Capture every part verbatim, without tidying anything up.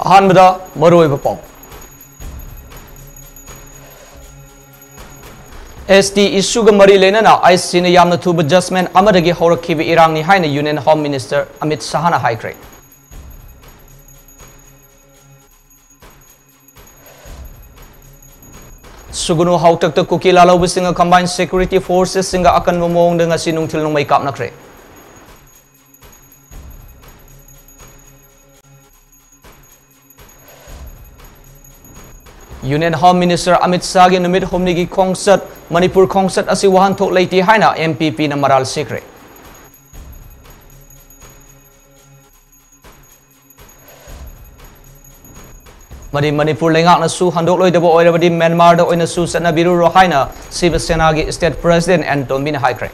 ꯑꯍꯥꯟꯕꯗ ꯃꯔꯨꯑꯣꯏꯕ ꯄꯥꯎ꯫ ꯑꯦꯁ ꯇꯤ ꯏꯁꯨꯒ ꯃꯔꯤ ꯂꯩꯅꯅ ꯑꯥꯏ ꯁꯤꯅ ꯌꯥꯝꯅ ꯊꯨꯕ ꯖꯖꯃꯦꯟ ꯑꯃꯗꯒꯤ ꯍꯧꯔꯛꯈꯤꯕ ꯏꯔꯥꯡꯅꯤ ꯍꯥꯏꯅ ꯌꯨꯅꯤꯌꯟ ꯍꯣꯝ ꯃꯤꯅꯤꯁꯇꯔ ꯑꯃꯤꯠ ꯁꯥꯍꯅ ꯍꯥꯏꯈ꯭ꯔꯦ꯫ ꯁꯨꯒꯨꯅꯨ ꯍꯥꯎꯇꯛꯇ ꯀꯨꯀꯤ ꯂꯥꯜꯍꯧꯕꯁꯤꯡꯒ ꯀꯝꯕꯥꯏꯟ ꯁꯦꯀ꯭ꯌꯨꯔꯤꯇꯤ ꯐꯣꯔꯁꯦꯁꯁꯤꯡꯒ ꯑꯀꯟꯕ ꯃꯑꯣꯡꯗ ꯉꯁꯤ ꯅꯨꯡꯊꯤꯜ ꯅꯣꯡꯃꯩ ꯀꯥꯞꯅꯈ꯭ꯔꯦ꯫ ꯌꯨꯅꯤꯌꯟ ꯍꯣꯝ ꯃꯤꯅꯤꯁꯇꯔ ꯑꯃꯤꯠ ꯁꯥꯍꯒꯤ ꯅꯨꯃꯤꯠ ꯍꯨꯝꯅꯤꯒꯤ ꯈꯣꯡꯆꯠ, ꯃꯅꯤꯄꯨꯔ ꯈꯣꯡꯆꯠ ꯑꯁꯤ ꯋꯥꯍꯟꯊꯣꯛ ꯂꯩꯇꯦ ꯍꯥꯏꯅ ꯑꯦꯝ ꯄꯤ ꯄꯤꯅ ꯃꯔꯥꯜ ꯁꯤꯈ꯭ꯔꯦ꯫ ꯃꯔꯤ ꯃꯅꯤꯄꯨꯔ ꯂꯩꯉꯥꯛꯅꯁꯨ ꯍꯟꯗꯣꯛꯂꯣꯏꯗꯕ ꯑꯣꯏꯔꯕꯗꯤ ꯃ꯭ꯌꯥꯟꯃꯥꯔꯗ ꯑꯣꯏꯅꯁꯨ ꯆꯠꯅꯕꯤꯔꯨꯔꯣ ꯍꯥꯏꯅ ꯁꯤꯕ ꯁꯦꯅꯥꯒꯤ ꯁ꯭ꯇꯦꯠ ꯄ꯭ꯔꯦꯁꯤꯗꯦꯟ ꯑꯦꯟ ꯇꯣꯝꯕꯤꯅ ꯍꯥꯏꯈ꯭ꯔꯦ꯫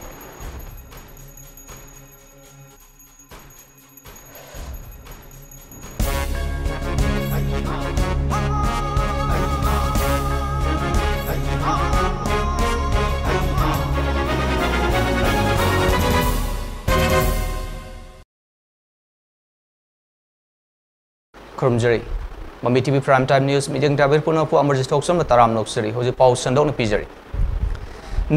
ꯈꯨꯔꯨꯝꯖꯔꯤ꯫ ꯃꯃꯤ T V Prime Time News ꯃꯤꯠꯌꯦꯡ ꯇꯥꯕꯤꯔꯤꯕ ꯄꯨꯝꯅꯃꯛꯄꯨ ꯑꯃꯔꯖꯤꯠ ꯊꯣꯛꯆꯣꯝꯅ ꯇꯔꯥꯝꯅ ꯑꯣꯛꯆꯔꯤ꯫ ꯍꯧꯖꯤꯛ ꯄꯥꯎ ꯁꯟꯗꯣꯛꯅ ꯄꯤꯖꯔꯤ꯫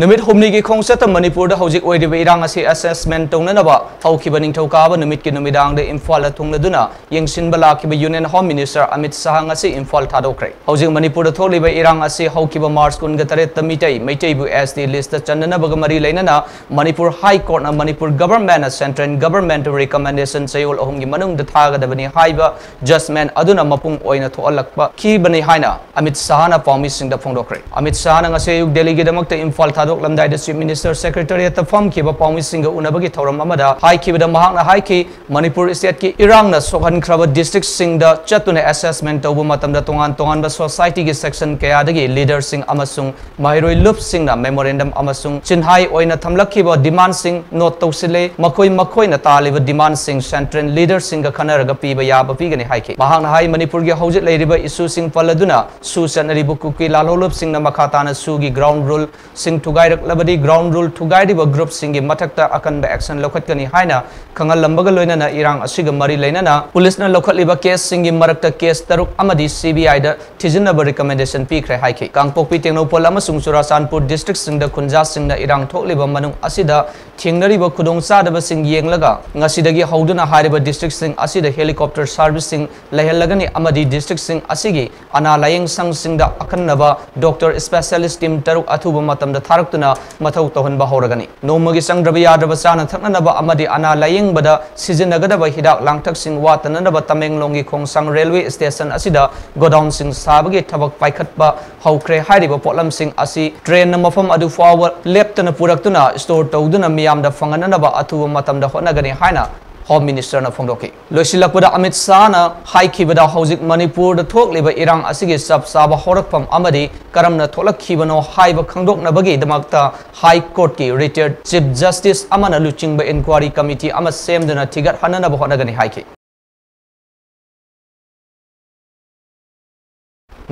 ꯅꯨꯃꯤꯠ ꯍꯨꯝꯅꯤꯒꯤ ꯈꯣꯡꯆꯠꯇ ꯃꯅꯤꯄꯨꯔꯗ ꯍꯧꯖꯤꯛ ꯑꯣꯏꯔꯤꯕ ꯏꯔꯥꯡ ꯑꯁꯤ assessment ꯇꯧꯅꯅꯕ ꯍꯧꯈꯤꯕ ꯅꯤꯡꯊꯧꯀꯥꯕ ꯅꯨꯃꯤꯠꯀꯤ ꯅꯨꯃꯤꯗꯥꯡꯗ ꯏꯝꯐꯥꯜꯗ ꯊꯨꯡꯂꯗꯨꯅ ꯌꯦꯡꯁꯤꯟꯕ ꯂꯥꯛꯈꯤꯕ union home minister Amit Shah ꯉꯁꯤ ꯏꯝꯐꯥꯜ ꯊꯥꯗꯣꯛꯈ꯭ꯔꯦ꯫ ꯍꯧꯖꯤꯛ ꯃꯅꯤꯄꯨꯔꯗ ꯊꯣꯛꯂꯤꯕ ꯏꯔꯥꯡ ꯑꯁꯤ ꯍꯧꯈꯤꯕ ꯃꯥꯔꯆ ꯀꯨꯟꯒ ꯇꯔꯦꯠꯇ ꯃꯤꯇꯩ, ꯃꯩꯇꯩꯕꯨ ꯑꯦꯁ ꯇꯤ ꯂꯤꯁꯇ ꯆꯟꯅꯅꯕꯒ ꯃꯔꯤ ꯂꯩꯅꯅ ꯃꯅꯤꯄꯨꯔ ꯍꯥꯏ ꯀꯣꯔꯠꯅ ꯃꯅꯤꯄꯨꯔ ꯒꯚꯔꯟꯃꯦꯟꯠꯅ ꯁꯦꯟꯇ꯭ꯔꯦꯜ ꯒꯚꯔꯟꯃꯦꯟꯠꯇ ꯔꯤꯀꯃꯦꯟꯗꯦꯁꯟ ꯆꯌꯣꯜ ꯑꯍꯨꯝꯒꯤ ꯃꯅꯨꯡꯗ ꯊꯥꯒꯗꯕꯅꯤ ꯍꯥꯏꯕ ꯖꯖꯃꯦꯟꯠ ꯑꯗꯨꯅ ꯃꯄꯨꯡ ꯑꯣꯏꯅ ꯊꯣꯛꯍꯜꯂꯛꯄꯈꯤꯕꯅꯤ ꯍꯥꯏꯅ ꯑꯃꯤꯠ ꯁꯥꯍꯅ ꯄꯥꯎꯃꯤꯁꯤꯡꯗ ꯐꯣꯡꯗꯣꯛꯈ꯭ꯔꯦ꯫ ꯑꯃꯤꯠ ꯁꯥꯍꯅ ꯉꯁꯤ ꯑꯌꯨꯛ ꯗꯦꯜꯂꯤꯒꯤꯗꯃꯛꯇ ꯏꯝꯐꯥꯜ ꯊꯥꯗꯣꯛꯂꯝꯗꯥꯏꯗ ꯆꯤꯐ ꯃꯤꯅꯤꯁꯇꯔ ꯁꯦꯀ꯭ꯔꯦꯇꯔꯤꯌꯦꯠꯇ ꯐꯝꯈꯤꯕ ꯄꯥꯎꯃꯤꯁꯤꯡꯒ ꯎꯅꯕꯒꯤ ꯊꯧꯔꯝ ꯑꯃꯗ ꯍꯥꯏꯈꯤꯕꯗ, ꯃꯍꯥꯛꯅ ꯍꯥꯏꯈꯤ, ꯃꯅꯤꯄꯨꯔ ꯁ꯭ꯇꯦꯠꯀꯤ ꯏꯔꯥꯡꯅ ꯁꯣꯛꯍꯟꯈ꯭ꯔꯕ ꯗꯤꯁꯇ꯭ꯔꯤꯛꯁꯤꯡꯗ ꯆꯠꯇꯨꯅ assessment ꯇꯧꯕ ꯃꯇꯝꯗ ꯇꯣꯉꯥꯟ ꯇꯣꯉꯥꯟꯕ ꯁꯣꯁꯥꯏꯇꯤꯒꯤ ꯁꯦꯛꯁꯟ ꯀꯌꯥꯗꯒꯤ ꯂꯤꯗꯔꯁꯤꯡ ꯑꯃꯁꯨꯡ ꯃꯍꯩꯔꯣꯏ ꯂꯨꯞꯁꯤꯡꯅ ꯃꯦꯃꯣꯔꯦꯟꯗꯝ ꯑꯃꯁꯨꯡ ꯆꯤꯟꯍꯥꯏ ꯑꯣꯏꯅ ꯊꯝꯂꯛꯈꯤꯕ ꯗꯤꯃꯥꯟꯁꯤꯡ ꯅꯣꯠ ꯇꯧꯁꯤꯜꯂꯦ꯫ ꯃꯈꯣꯏ ꯃꯈꯣꯏꯅ ꯇꯥꯜꯂꯤꯕ ꯗꯤꯃꯥꯟꯁꯤꯡ ꯁꯦꯟꯇ꯭ꯔꯦꯜ ꯂꯤꯗꯔꯁꯤꯡꯒ ꯈꯟꯅꯔꯒ ꯄꯤꯕ ꯌꯥꯕ ꯄꯤꯒꯅꯤ ꯍꯥꯏꯈꯤ꯫ ꯃꯍꯥꯛꯅ ꯍꯥꯏ, ꯃꯅꯤꯄꯨꯔꯒꯤ ꯍꯧꯖꯤꯛ ꯂꯩꯔꯤꯕ ꯏꯁꯨꯁꯤꯡ ꯄꯜꯂꯗꯨꯅ ꯁꯨ ꯆꯠꯅꯔꯤꯕ ꯀꯨꯀꯤ ꯂꯥꯜꯍꯧꯂꯨꯞꯁꯤꯡꯅ ꯃꯈꯥ ꯇꯥꯅ ꯁꯨꯒꯤ ꯒ꯭ꯔꯥꯎꯟ ꯔꯨꯜꯁꯤꯡ ꯊꯨꯒꯥꯏꯔꯛꯂꯕꯗꯤ ground rule ꯊꯨꯒꯥꯏꯔꯤꯕ groupꯁꯤꯡꯒꯤ ꯃꯊꯛꯇ ꯑꯀꯟꯕ action ꯂꯧꯈꯠꯀꯅꯤ ꯍꯥꯏꯅ ꯈꯪꯍꯜꯂꯝꯕꯒ ꯂꯣꯏꯅꯅ ꯏꯔꯥꯡ ꯑꯁꯤꯒ ꯃꯔꯤ ꯂꯩꯅꯅ ꯄꯨꯂꯤꯁꯅ ꯂꯧꯈꯠꯂꯤꯕ caseꯁꯤꯡꯒꯤ ꯃꯔꯛꯇ case ꯇꯔꯨꯛ ꯑꯃꯗꯤ CBIꯗ ꯊꯤꯖꯤꯟꯅꯕ recommendation ꯄꯤꯈ꯭ꯔꯦ ꯍꯥꯏꯈꯤ꯫ ꯀꯥꯡꯄꯣꯛꯄꯤ, ꯇꯦꯡꯅꯧꯄꯜ ꯑꯃꯁꯨꯡ ꯆꯨꯔꯥꯆꯥꯟꯄꯨꯔ districtꯁꯤꯡꯗ ꯈꯨꯟꯖꯥꯁꯤꯡꯅ ꯏꯔꯥꯡ ꯊꯣꯛꯂꯤꯕ ꯃꯅꯨꯡ ꯑꯁꯤꯗ ꯊꯦꯡꯅꯔꯤꯕ ꯈꯨꯗꯣꯡꯆꯥꯗꯕꯁꯤꯡ ꯌꯦꯡꯂꯒ ꯉꯁꯤꯗꯒꯤ ꯍꯧꯗꯨꯅ ꯍꯥꯏꯔꯤꯕ districtꯁꯤꯡ ꯑꯁꯤꯗ helicopter serviceꯁꯤꯡ ꯂꯩꯍꯜꯂꯒꯅꯤ ꯑꯃꯗꯤ districtꯁꯤꯡ ꯑꯁꯤꯒꯤ ꯑꯅꯥ ꯂꯥꯌꯦꯡ ꯁꯪꯁꯤꯡꯗ ꯑꯈꯟꯅꯕ doctor specialist team ꯇꯔꯨꯛ ꯑꯊꯨꯕ ꯃꯇꯝꯗ ꯊꯥꯔꯛꯇꯨꯅ ꯃꯊꯧ ꯇꯧꯍꯟꯕ ꯍꯧꯔꯒꯅꯤ꯫ ꯅꯣꯡꯃꯒꯤ ꯆꯪꯗ꯭ꯔꯕ ꯌꯥꯗ꯭ꯔꯕ ꯆꯥꯅ ꯊꯛꯅꯅꯕ ꯑꯃꯗꯤ ꯑꯅꯥ ꯂꯥꯌꯦꯡꯕꯗ ꯁꯤꯖꯤꯟꯅꯒꯗꯕ ꯍꯤꯗꯥꯛ ꯂꯥꯡꯊꯛꯁꯤꯡ ꯋꯥꯠꯇꯅꯅꯕ ꯇꯃꯦꯡꯂꯣꯡꯒꯤ ꯈꯣꯡꯁꯥꯡ railway station ꯑꯁꯤꯗ godownꯁꯤꯡ ꯁꯥꯕꯒꯤ ꯊꯕꯛ ꯄꯥꯏꯈꯠꯄ ꯍꯧꯈ꯭ꯔꯦ꯫ ꯍꯥꯏꯔꯤꯕ ꯄꯣꯠꯂꯝꯁꯤꯡ ꯑꯁꯤ trainꯅ ꯃꯐꯝ ꯑꯗꯨ ꯐꯥꯎꯕ ꯂꯦꯞꯇꯅ ꯄꯨꯔꯛꯇꯨꯅ store ꯇꯧꯗꯨꯅ ꯃꯤꯌꯥꯝꯗ ꯐꯪꯍꯟꯅꯅꯕ ꯑꯊꯨꯕ ꯃꯇꯝꯗ ꯍꯣꯠꯅꯒꯅꯤ ꯍꯥꯏꯅ Home Ministerꯅ ꯐꯣꯡꯗꯣꯛꯈꯤ꯫ ꯂꯣꯏꯁꯤꯜꯂꯛꯄꯗ ꯑꯃꯤꯠ ꯁꯥꯍꯅ ꯍꯥꯏꯈꯤꯕꯗ ꯍꯧꯖꯤꯛ ꯃꯅꯤꯄꯨꯔꯗ ꯊꯣꯛꯂꯤꯕ ꯏꯔꯥꯡ ꯑꯁꯤꯒꯤ ꯆꯞ ꯆꯥꯕ ꯍꯧꯔꯛꯐꯝ ꯑꯃꯗꯤ ꯀꯔꯝꯅ ꯊꯣꯛꯂꯛꯈꯤꯕꯅꯣ ꯍꯥꯏꯕ ꯈꯪꯗꯣꯛꯅꯕꯒꯤꯗꯃꯛꯇ High Courtꯀꯤ retired Chief Justice ꯑꯃꯅ ꯂꯨꯆꯤꯡꯕ inquiry committee ꯑꯃ ꯁꯦꯝꯗꯨꯅ ꯊꯤꯒꯠꯍꯟꯅꯅꯕ ꯍꯣꯠꯅꯒꯅꯤ ꯍꯥꯏꯈꯤ꯫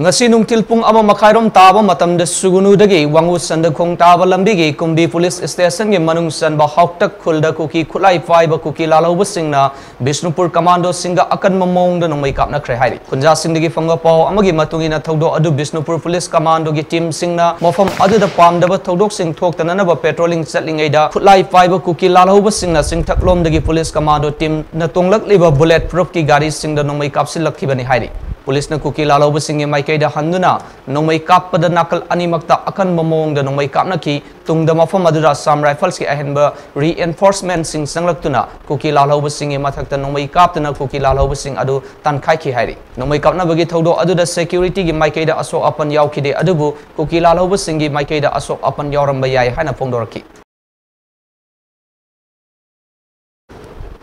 ꯉꯁꯤ ꯅꯨꯡꯊꯤꯜ ꯄꯨꯡ ꯑꯃ ꯃꯈꯥꯏꯔꯣꯝ ꯇꯥꯕ ꯃꯇꯝꯗ ꯁꯨꯒꯨꯅꯨꯗꯒꯤ ꯋꯥꯉꯨ ꯁꯟꯗꯈꯣꯡ ꯇꯥꯕ ꯂꯝꯕꯤꯒꯤ ꯀꯨꯝꯕꯤ police stationꯒꯤ ꯃꯅꯨꯡ ꯆꯟꯕ ꯍꯥꯎꯇꯛ ꯈꯨꯜꯗ ꯀꯨꯀꯤ ꯈꯨꯠꯂꯥꯏ ꯄꯥꯏꯕ ꯀꯨꯀꯤ ꯂꯥꯜꯍꯧꯕꯁꯤꯡꯅ ꯕꯤꯁꯅꯨꯄꯨꯔ commandoꯁꯤꯡꯒ ꯑꯀꯟꯕ ꯃꯑꯣꯡꯗ ꯅꯣꯡꯃꯩ ꯀꯥꯞꯅꯈ꯭ꯔꯦ ꯍꯥꯏꯔꯤ꯫ ꯈꯨꯟꯖꯥꯁꯤꯡꯗꯒꯤ ꯐꯪꯕ ꯄꯥꯎ ꯑꯃꯒꯤ ꯃꯇꯨꯡ ꯏꯟꯅ ꯊꯧꯗꯣꯛ ꯑꯗꯨ ꯕꯤꯁꯅꯨꯄꯨꯔ police commandoꯒꯤ teamꯁꯤꯡꯅ ꯃꯐꯝ ꯑꯗꯨꯗ ꯄꯥꯝꯗꯕ ꯊꯧꯗꯣꯛꯁꯤꯡ ꯊꯣꯛꯇꯅꯅꯕ patrolling ꯆꯠꯂꯤꯉꯩꯗ ꯈꯨꯠꯂꯥꯏ ꯄꯥꯏꯕ ꯀꯨꯀꯤ ꯂꯥꯜꯍꯧꯕꯁꯤꯡꯅ ꯆꯤꯡꯊꯛꯂꯣꯝꯗꯒꯤ police commando teamꯅ ꯇꯣꯡꯂꯛꯂꯤꯕ bullet proofꯀꯤ ꯒꯥꯔꯤꯁꯤꯡꯗ ꯅꯣꯡꯃꯩ ꯀꯥꯞꯁꯤꯜꯂꯛꯈꯤꯕꯅꯤ ꯍꯥꯏꯔꯤ꯫ Policeꯅ ꯀꯨꯀꯤ ꯂꯥꯜꯍꯧꯕꯁꯤꯡꯒꯤ ꯃꯥꯏꯀꯩꯗ ꯍꯟꯗꯨꯅ ꯅꯣꯡꯃꯩ ꯀꯥꯞꯄꯗ ꯅꯥꯀꯜ ꯑꯅꯤꯃꯛꯇ ꯑꯀꯟꯕ ꯃꯑꯣꯡꯗ ꯅꯣꯡꯃꯩ ꯀꯥꯞꯅꯈꯤ꯫ ꯇꯨꯡꯗ ꯃꯐꯝ ꯑꯗꯨꯗ Assam Riflesꯀꯤ ꯑꯍꯦꯟꯕ reinforcementꯁꯤꯡ ꯆꯪꯂꯛꯇꯨꯅ ꯀꯨꯀꯤ ꯂꯥꯜꯍꯧꯕꯁꯤꯡꯒꯤ ꯃꯊꯛꯇ ꯅꯣꯡꯃꯩ ꯀꯥꯞꯇꯨꯅ ꯀꯨꯀꯤ ꯂꯥꯜꯍꯧꯕꯁꯤꯡ ꯑꯗꯨ ꯇꯥꯟꯈꯥꯏꯈꯤ ꯍꯥꯏꯔꯤ꯫ ꯅꯣꯡꯃꯩ ꯀꯥꯞꯅꯕꯒꯤ ꯊꯧꯗꯣꯛ ꯑꯗꯨꯗ securityꯒꯤ ꯃꯥꯏꯀꯩꯗ ꯑꯁꯣꯛ ꯑꯄꯟ ꯌꯥꯎꯈꯤꯗꯦ, ꯑꯗꯨꯕꯨ ꯀꯨꯀꯤ ꯂꯥꯜꯍꯧꯕꯁꯤꯡꯒꯤ ꯃꯥꯏꯀꯩꯗ ꯑꯁꯣꯛ ꯑꯄꯟ ꯌꯥꯎꯔꯝꯕ ꯌꯥꯏ ꯍꯥꯏꯅ ꯐꯣꯡꯗꯣꯔꯛꯈꯤ꯫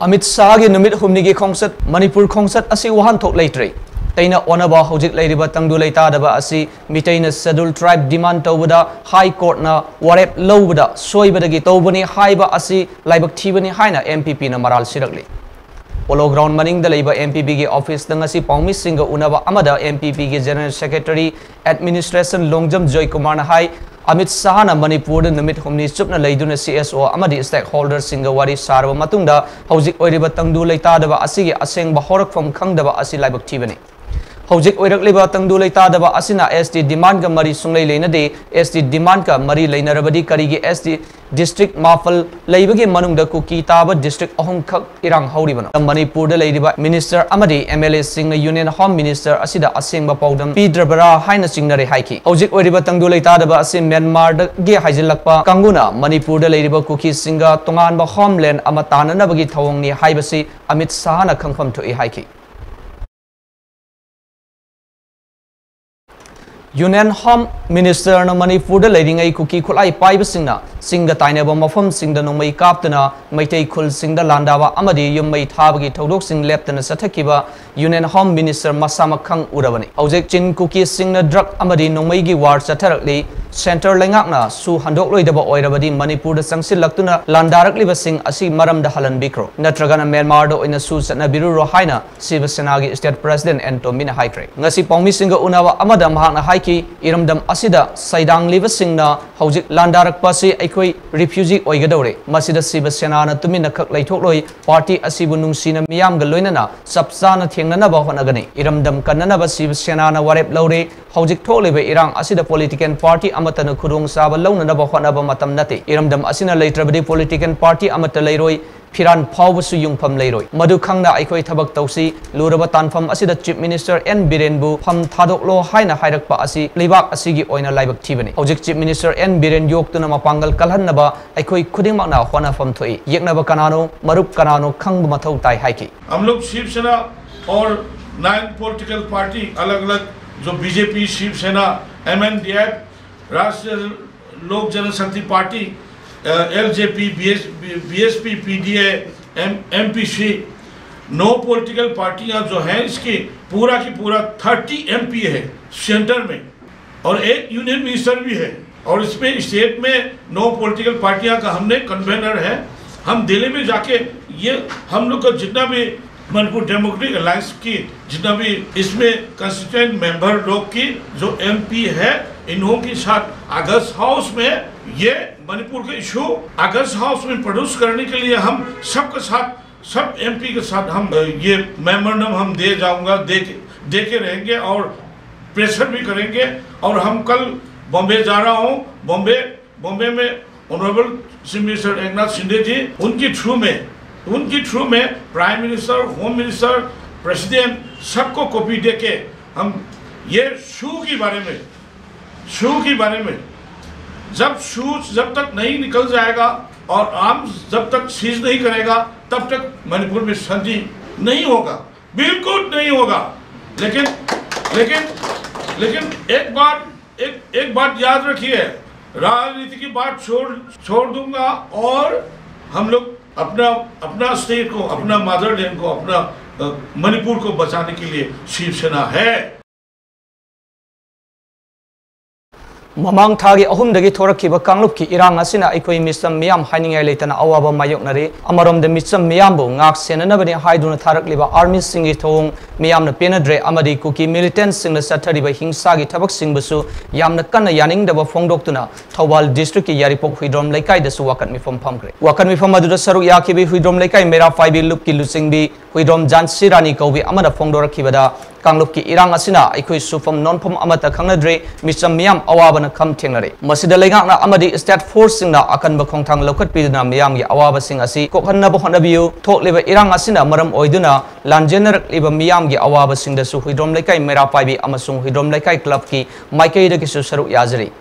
ꯑꯃꯤꯠ ꯁꯥꯍꯒꯤ ꯅꯨꯃꯤꯠ ꯍꯨꯝꯅꯤꯒꯤ ꯈꯣꯡꯆꯠ, ꯃꯅꯤꯄꯨꯔ ꯈꯣꯡꯆꯠ ꯑꯁꯤ ꯋꯥꯍꯟꯊꯣꯛ ꯂꯩꯇ꯭ꯔꯦ꯫ ꯇꯩꯅ ꯑꯣꯟꯅꯕ ꯍꯧꯖꯤꯛ ꯂꯩꯔꯤꯕ ꯇꯪꯗꯨ ꯂꯩꯇꯥꯗꯕ ꯑꯁꯤ ꯃꯤꯇꯩꯅ Scheduled Tribe demand ꯇꯧꯕꯗ High Courtꯅ ꯋꯥꯔꯦꯞ ꯂꯧꯕꯗ ꯁꯣꯏꯕꯗꯒꯤ ꯇꯧꯕꯅꯤ ꯍꯥꯏꯕ ꯑꯁꯤ ꯂꯥꯏꯕꯛ ꯊꯤꯕꯅꯤ ꯍꯥꯏꯅ MPPꯅ ꯃꯔꯥꯜ ꯁꯤꯔꯛꯂꯤ꯫ Polo Ground ꯃꯅꯤꯡꯗ ꯂꯩꯕ MPPꯒꯤ officeꯇ ꯉꯁꯤ ꯄꯥꯎꯃꯤꯁꯤꯡꯒ ꯎꯅꯕ ꯑꯃꯗ MPPꯒꯤ General Secretary Administration ꯂꯣꯡꯖꯝ ꯖꯣꯏꯀꯨꯃꯥꯔꯅ ꯍꯥꯏ, ꯑꯃꯤꯠ ꯁꯍꯥꯅ ꯃꯅꯤꯄꯨꯔꯗ ꯅꯨꯃꯤꯠ ꯍꯨꯝꯅꯤ ꯆꯨꯞꯅ ꯂꯩꯗꯨꯅ ꯁꯤ ꯑꯦꯁ ꯑꯣ ꯑꯃꯗꯤ ꯁ꯭ꯇꯦꯛ ꯍꯣꯜꯗꯔꯁꯤꯡꯒ ꯋꯥꯔꯤ ꯁꯥꯔꯕ ꯃꯇꯨꯡꯗ ꯍꯧꯖꯤꯛ ꯑꯣꯏꯔꯤꯕ ꯇꯪꯗꯨ ꯂꯩꯇꯥꯗꯕ ꯑꯁꯤꯒꯤ ꯑꯁꯦꯡꯕ ꯍꯧꯔꯛꯐꯝ ꯈꯪꯗꯕ ꯑꯁꯤ ꯂꯥꯏꯕꯛ ꯊꯤꯕꯅꯤ꯫ ꯍꯧꯖꯤꯛ ꯑꯣꯏꯔꯛꯂꯤꯕ ꯇꯪꯗꯨ ꯂꯩꯇꯥꯗꯕ ꯑꯁꯤꯅ ꯑꯦꯁ ꯇꯤ ꯗꯤꯃꯥꯟꯒ ꯃꯔꯤ ꯁꯨꯡꯂꯩ ꯂꯩꯅꯗꯦ꯫ ꯑꯦꯁ ꯇꯤ ꯗꯤꯃꯥꯟꯒ ꯃꯔꯤ ꯂꯩꯅꯔꯕꯗꯤ ꯀꯔꯤꯒꯤ ꯑꯦꯁ ꯇꯤ ꯗꯤꯁꯇ꯭ꯔꯤꯛ ꯃꯥꯄꯜ ꯂꯩꯕꯒꯤ ꯃꯅꯨꯡꯗ ꯀꯨꯀꯤ ꯇꯥꯕ ꯗꯤꯁꯇ꯭ꯔꯤꯛ ꯑꯍꯨꯝꯈꯛ ꯏꯔꯥꯡ ꯍꯧꯔꯤꯕꯅꯣ? ꯃꯅꯤꯄꯨꯔꯗ ꯂꯩꯔꯤꯕ ꯃꯤꯅꯤꯁꯇꯔ ꯑꯃꯗꯤ ꯑꯦꯝ ꯑꯦꯜ ꯑꯦꯁꯤꯡꯅ ꯌꯨꯅꯤꯌꯟ ꯍꯣꯝ ꯃꯤꯅꯤꯁꯇꯔ ꯑꯁꯤꯗ ꯑꯁꯦꯡꯕ ꯄꯥꯎꯗꯝ ꯄꯤꯗ꯭ꯔꯕꯔꯥ ꯍꯥꯏꯅ ꯆꯤꯡꯅꯔꯦ ꯍꯥꯏꯈꯤ꯫ ꯍꯧꯖꯤꯛ ꯑꯣꯏꯔꯤꯕ ꯇꯪꯗꯨ ꯂꯩꯇꯥꯗꯕ ꯑꯁꯤ ꯃ꯭ꯌꯥꯟꯃꯥꯔꯗꯒꯤ ꯍꯥꯏꯖꯤꯜꯂꯛꯄ ꯀꯥꯡꯕꯨꯅ ꯃꯅꯤꯄꯨꯔꯗ ꯂꯩꯔꯤꯕ ꯀꯨꯀꯤꯁꯤꯡꯒ ꯇꯣꯉꯥꯟꯕ ꯍꯣꯝꯂꯦꯟ ꯑꯃ ꯇꯥꯟꯅꯅꯕꯒꯤ ꯊꯧꯑꯣꯡꯅꯤ ꯍꯥꯏꯕꯁꯤ ꯑꯃꯤꯠ ꯁꯍꯥꯅ ꯈꯪꯐꯝ ꯊꯣꯛꯏ ꯍꯥꯏꯈꯤ꯫ ꯌꯨꯅꯤꯌꯟ ꯍꯣꯝ ꯃꯤꯅꯤꯁꯇꯔꯅ ꯃꯅꯤꯄꯨꯔꯗ ꯂꯩꯔꯤꯉꯩ ꯀꯨꯀꯤ ꯈꯨꯠꯂꯥꯏ ꯄꯥꯏꯕꯁꯤꯡꯅ ꯆꯤꯡꯒ ꯇꯥꯏꯅꯕ ꯃꯐꯝꯁꯤꯡꯗ ꯅꯣꯡꯃꯩ ꯀꯥꯞꯇꯨꯅ ꯃꯩꯇꯩ ꯈꯨꯜꯁꯤꯡꯗ ꯂꯥꯟꯗꯥꯕ ꯑꯃꯗꯤ ꯌꯨꯝ ꯃꯩ ꯊꯥꯕꯒꯤ ꯊꯧꯗꯣꯛꯁꯤꯡ ꯂꯦꯞꯇꯅ ꯆꯠꯊꯈꯤꯕ ꯌꯨꯅꯤꯌꯟ ꯍꯣꯝ ꯃꯤꯅꯤꯁꯇꯔ ꯃꯁꯥꯃꯛ ꯈꯪ ꯎꯔꯕꯅꯤ꯫ ꯍꯧꯖꯤꯛ ꯆꯤꯟ ꯀꯨꯀꯤꯁꯤꯡꯅ ꯗ꯭ꯔꯒ ꯑꯃꯗꯤ ꯅꯣꯡꯃꯩꯒꯤ ꯋꯥꯔ ꯆꯠꯊꯔꯛꯂꯤ꯫ ꯁꯦꯟꯇꯔ ꯂꯩꯉꯥꯛꯅ ꯁꯨ ꯍꯟꯗꯣꯛꯂꯣꯏꯗꯕ ꯑꯣꯏꯔꯕꯗꯤ ꯃꯅꯤꯄꯨꯔꯗ ꯆꯪꯁꯤꯜꯂꯛꯇꯨꯅ ꯂꯥꯟꯗꯥꯔꯛꯂꯤꯕꯁꯤꯡ ꯑꯁꯤ ꯃꯔꯝꯗ ꯍꯜꯍꯟꯕꯤꯈ꯭ꯔꯣ, ꯅꯠꯇ꯭ꯔꯒꯅ ꯃ꯭ꯌꯥꯟꯃꯥꯔꯗ ꯑꯣꯏꯅ ꯁꯨ ꯆꯠꯅꯕꯤꯔꯨꯔꯣ ꯍꯥꯏꯅ ꯁꯤꯕ ꯁꯦꯅꯥꯒꯤ ꯁ꯭ꯇꯦꯠ ꯄ꯭ꯔꯦꯁꯤꯗꯦꯟꯠ ꯑꯦꯟ ꯇꯣꯝꯕꯤꯅ ꯍꯥꯏꯈ꯭ꯔꯦ꯫ ꯉꯁꯤ ꯄꯥꯎꯃꯤꯁꯤꯡꯒ ꯎꯅꯕ ꯑꯃꯗ ꯃꯍꯥꯛꯅ ꯍꯥꯏꯈꯤ, ꯏꯔꯝꯗꯝ ꯑꯁꯤꯗ ꯁꯩꯗꯥꯡꯂꯤꯕꯁꯤꯡꯅ ꯍꯧꯖꯤꯛ ꯂꯥꯟꯗꯥꯔꯛꯄ ꯑꯁꯤ ꯑꯩꯈꯣꯏ ꯔꯤꯐ꯭ꯌꯨꯖꯤ ꯑꯣꯏꯒꯗꯧꯔꯦ꯫ ꯃꯁꯤꯗ ꯁꯤꯕ ꯁꯦꯅꯥꯅ ꯇꯨꯃꯤꯟꯅ ꯈꯛ ꯂꯩꯊꯣꯛꯂꯣꯏ꯫ ꯄꯥꯔꯇꯤ ꯑꯁꯤꯕꯨ ꯅꯨꯡꯁꯤꯅ ꯃꯤꯌꯥꯝꯒ ꯂꯣꯏꯅꯅ ꯆꯞ ꯆꯥꯅ ꯊꯦꯡꯅꯅꯕ ꯍꯣꯠꯅꯒꯅꯤ꯫ ꯏꯔꯝꯗꯝ ꯀꯟꯅꯅꯕ ꯁꯤꯕ ꯁꯦꯅꯥꯅ ꯋꯥꯔꯦꯞ ꯂꯧꯔꯦ꯫ ꯍꯧꯖꯤꯛ ꯊꯣꯛꯂꯤꯕ ꯏꯔꯥꯡ ꯑꯁꯤꯗ ꯄꯣꯂꯤꯇꯤꯀꯦꯜ ꯄꯥꯔꯇꯤ ꯑꯃꯠꯇꯅ ꯈꯨꯗꯣꯡꯆꯥꯕ ꯂꯧꯅꯅꯕ ꯍꯣꯠꯅꯕ ꯃꯇꯝ ꯅꯠꯇꯦ꯫ ꯏꯔꯝꯗꯝ ꯑꯁꯤꯅ ꯂꯩꯇ꯭ꯔꯕꯗꯤ ꯄꯣꯂꯤꯇꯤꯀꯦꯜ ꯄꯥꯔꯇꯤ ꯑꯃꯠꯇ ꯂꯩꯔꯣꯏ꯫ ꯐꯤꯔꯥꯟ ꯐꯥꯎꯕꯁꯨ ꯌꯨꯝꯐꯝ ꯂꯩꯔꯣꯏ꯫ ꯃꯗꯨ ꯈꯪꯅ ꯑꯩꯈꯣꯏ ꯊꯕꯛ ꯇꯧꯁꯤ꯫ ꯂꯨꯔꯕ ꯇꯥꯟꯐꯝ ꯑꯁꯤꯗ ꯆꯤꯐ ꯃꯤꯅꯤꯁꯇꯔ ꯑꯦꯟ ꯕꯤꯔꯦꯟꯕꯨ ꯐꯝ ꯊꯥꯗꯣꯛꯂꯣ ꯍꯥꯏꯅ ꯍꯥꯏꯔꯛꯄ ꯑꯁꯤ ꯂꯩꯕꯥꯛ ꯑꯁꯤꯒꯤ ꯑꯣꯏꯅ ꯂꯥꯏꯕꯛ ꯊꯤꯕꯅꯤ꯫ ꯍꯧꯖꯤꯛ ꯆꯤꯐ ꯃꯤꯅꯤꯁꯇꯔ ꯑꯦꯟ ꯕꯤꯔꯦꯟ ꯌꯣꯛꯇꯨꯅ ꯃꯄꯥꯡꯒꯜ ꯀꯜꯍꯟꯅꯕ ꯑꯩꯈꯣꯏ ꯈꯨꯗꯤꯡꯃꯛꯅ ꯍꯣꯠꯅꯐꯝ ꯊꯣꯛꯏ꯫ ꯌꯦꯛꯅꯕ ꯀꯅꯥꯅꯣ, ꯃꯔꯨꯞ ꯀꯅꯥꯅꯣ ꯈꯪꯕ ꯃꯊꯧ ꯇꯥꯏ ꯍꯥꯏꯈꯤ꯫ हम लोग शिवसेना और नाइन पॉलिटिकल पार्टी अलग अलग, जो BJP, Shiv Sena, MNDF, Rashtriya Lok Janshakti party, LJP, BSP, PDA, MPC, नौ पॉलिटिकल पार्टियां जो हैं, इसकी पूरा की पूरा थर्टी एमपी है सेंटर में, और एक यूनियन मिनिस्टर भी है। और इसमें स्टेट में नौ पॉलिटिकल पार्टियां का हमने कन्वेनर है। हम दिल्ली में जाके ये हम लोग का जितना भी मणिपुर डेमोक्रेटिक अलायंस की जितना भी इसमें कंस्टिट्यूएंट मेंबर लोग की जो एमपी है, इन्हों के साथ अगस्त हाउस में ये मणिपुर का इशू अगस्त हाउस में प्रोड्यूस करने के लिए हम सबके साथ, सब एमपी के साथ हम, अ, ये मेमोरेंडम हम दे जाऊंगा, दे के, दे के रहेंगे और प्रेशर भी करेंगे। और हम कल बॉम्बे जा रहा हूँ, बॉम्बे, बॉम्बे में honourable chief minister Eknath Shinde ji, उनकी थ्रू में, उनकी थ्रू में prime minister, home minister, president, सबको कॉपी दे के हम ये शू के बारे में, शू के बारे में, जब शू जब तक नहीं निकल जाएगा और आर्म्स जब तक सीज नहीं करेगा, तब तक मणिपुर में शांति नहीं होगा, बिल्कुल नहीं होगा। लेकिन, लेकिन, लेकिन एक बात, एक, एक बात याद रखिए, राजनीति की बात छोड़, छोड़ दूंगा और हम लोग अपना, अपना स्टेट को, अपना मदरलैंड को, अपना, अ, मणिपुर को बचाने के लिए शिवसेना है। ꯃꯃꯥꯡ ꯊꯥꯒꯤ ꯑꯍꯨꯝꯗꯒꯤ ꯊꯣꯔꯛꯈꯤꯕ ꯀꯥꯡꯂꯨꯞꯀꯤ ꯏꯔꯥꯡ ꯑꯁꯤꯅ ꯑꯩꯈꯣꯏ ꯃꯤꯆꯝ ꯃꯤꯌꯥꯝ ꯍꯥꯏꯅꯤꯡꯉꯥꯏ ꯂꯩꯇꯅ ꯑꯋꯥꯕ ꯃꯥꯌꯣꯛꯅꯔꯤ꯫ ꯑꯃꯔꯣꯝꯗ ꯃꯤꯆꯝ ꯃꯤꯌꯥꯝꯕꯨ ꯉꯥꯛ ꯁꯦꯟꯅꯅꯕꯅꯤ ꯍꯥꯏꯗꯨꯅ ꯊꯥꯔꯛꯂꯤꯕ ꯑꯥꯔꯃꯤꯁꯤꯡꯒꯤ ꯊꯧꯑꯣꯡ ꯃꯤꯌꯥꯝꯅ ꯄꯦꯟꯅꯗ꯭ꯔꯦ ꯑꯃꯗꯤ ꯀꯨꯀꯤ ꯃꯤꯂꯤꯇꯦꯟꯠꯁꯤꯡꯅ ꯆꯠꯊꯔꯤꯕ ꯍꯤꯡꯁꯥꯒꯤ ꯊꯕꯛꯁꯤꯡꯕꯨꯁꯨ ꯌꯥꯝꯅ ꯀꯟꯅ ꯌꯥꯅꯤꯡꯗꯕ ꯐꯣꯡꯗꯣꯛꯇꯨꯅ ꯊꯧꯕꯥꯜ ꯗꯤꯁꯇ꯭ꯔꯤꯛꯀꯤ ꯌꯥꯏꯔꯤꯄꯣꯛ ꯍꯨꯏꯗ꯭ꯔꯣꯝ ꯂꯩꯀꯥꯏꯗꯁꯨ ꯋꯥꯀꯠ ꯃꯤꯐꯝ ꯐꯝꯈ꯭ꯔꯦ꯫ ꯋꯥꯀꯠ ꯃꯤꯐꯝ ꯑꯗꯨꯗ ꯁꯔꯨꯛ ꯌꯥꯈꯤꯕꯤ ꯍꯨꯏꯗ꯭ꯔꯣꯝ ꯂꯩꯀꯥꯏ ꯃꯩꯔꯥ ꯄꯥꯏꯕꯤ ꯂꯨꯞꯀꯤ ꯂꯨꯆꯤꯡꯕꯤ ꯍꯨꯏꯗ꯭ꯔꯣꯝ ꯖꯥꯟꯁꯤ ꯔꯥꯅꯤ ꯀꯧꯕꯤ ꯑꯃꯅ ꯐꯣꯡꯗꯣꯔꯛꯈꯤꯕꯗ, ꯀꯥꯡꯂꯨꯞꯀꯤ ꯏꯔꯥꯡ ꯑꯁꯤꯅ ꯑꯩꯈꯣꯏ ꯁꯨꯐꯝ ꯅꯣꯟꯐꯝ ꯑꯃꯠꯇ ꯈꯪꯅꯗ꯭ꯔꯦ, ꯃꯤꯆꯝ ꯃꯤꯌꯥꯝ ꯑꯋꯥꯕꯅ ꯈꯝ ꯊꯦꯡꯅꯔꯦ꯫ ꯃꯁꯤꯗ ꯂꯩꯉꯥꯛꯅ ꯑꯃꯗꯤ ꯁ꯭ꯇꯦꯠ ꯐꯣꯔꯁꯁꯤꯡꯅ ꯑꯀꯟꯕ ꯈꯣꯡꯊꯥꯡ ꯂꯧꯈꯠꯄꯤꯗꯨꯅ ꯃꯤꯌꯥꯝꯒꯤ ꯑꯋꯥꯕꯁꯤꯡ ꯑꯁꯤ ꯀꯣꯛꯍꯟꯅꯕ ꯍꯣꯠꯅꯕꯤꯌꯨ꯫ ꯊꯣꯛꯂꯤꯕ ꯏꯔꯥꯡ ꯑꯁꯤꯅ ꯃꯔꯝ ꯑꯣꯏꯗꯨꯅ ꯂꯥꯟꯖꯦꯟꯅꯔꯛꯂꯤꯕ ꯃꯤꯌꯥꯝꯒꯤ ꯑꯋꯥꯕꯁꯤꯡꯗꯁꯨ ꯍꯨꯏꯗ꯭ꯔꯣꯝ ꯂꯩꯀꯥꯏ ꯃꯩꯔꯥ ꯄꯥꯏꯕꯤ ꯑꯃꯁꯨꯡ ꯍꯨꯏꯗ꯭ꯔꯣꯝ ꯂꯩꯀꯥꯏ ꯀ꯭ꯂꯕꯀꯤ ꯃꯥꯏꯀꯩꯗꯒꯤꯁꯨ ꯁꯔꯨꯛ ꯌꯥꯖꯔꯤ꯫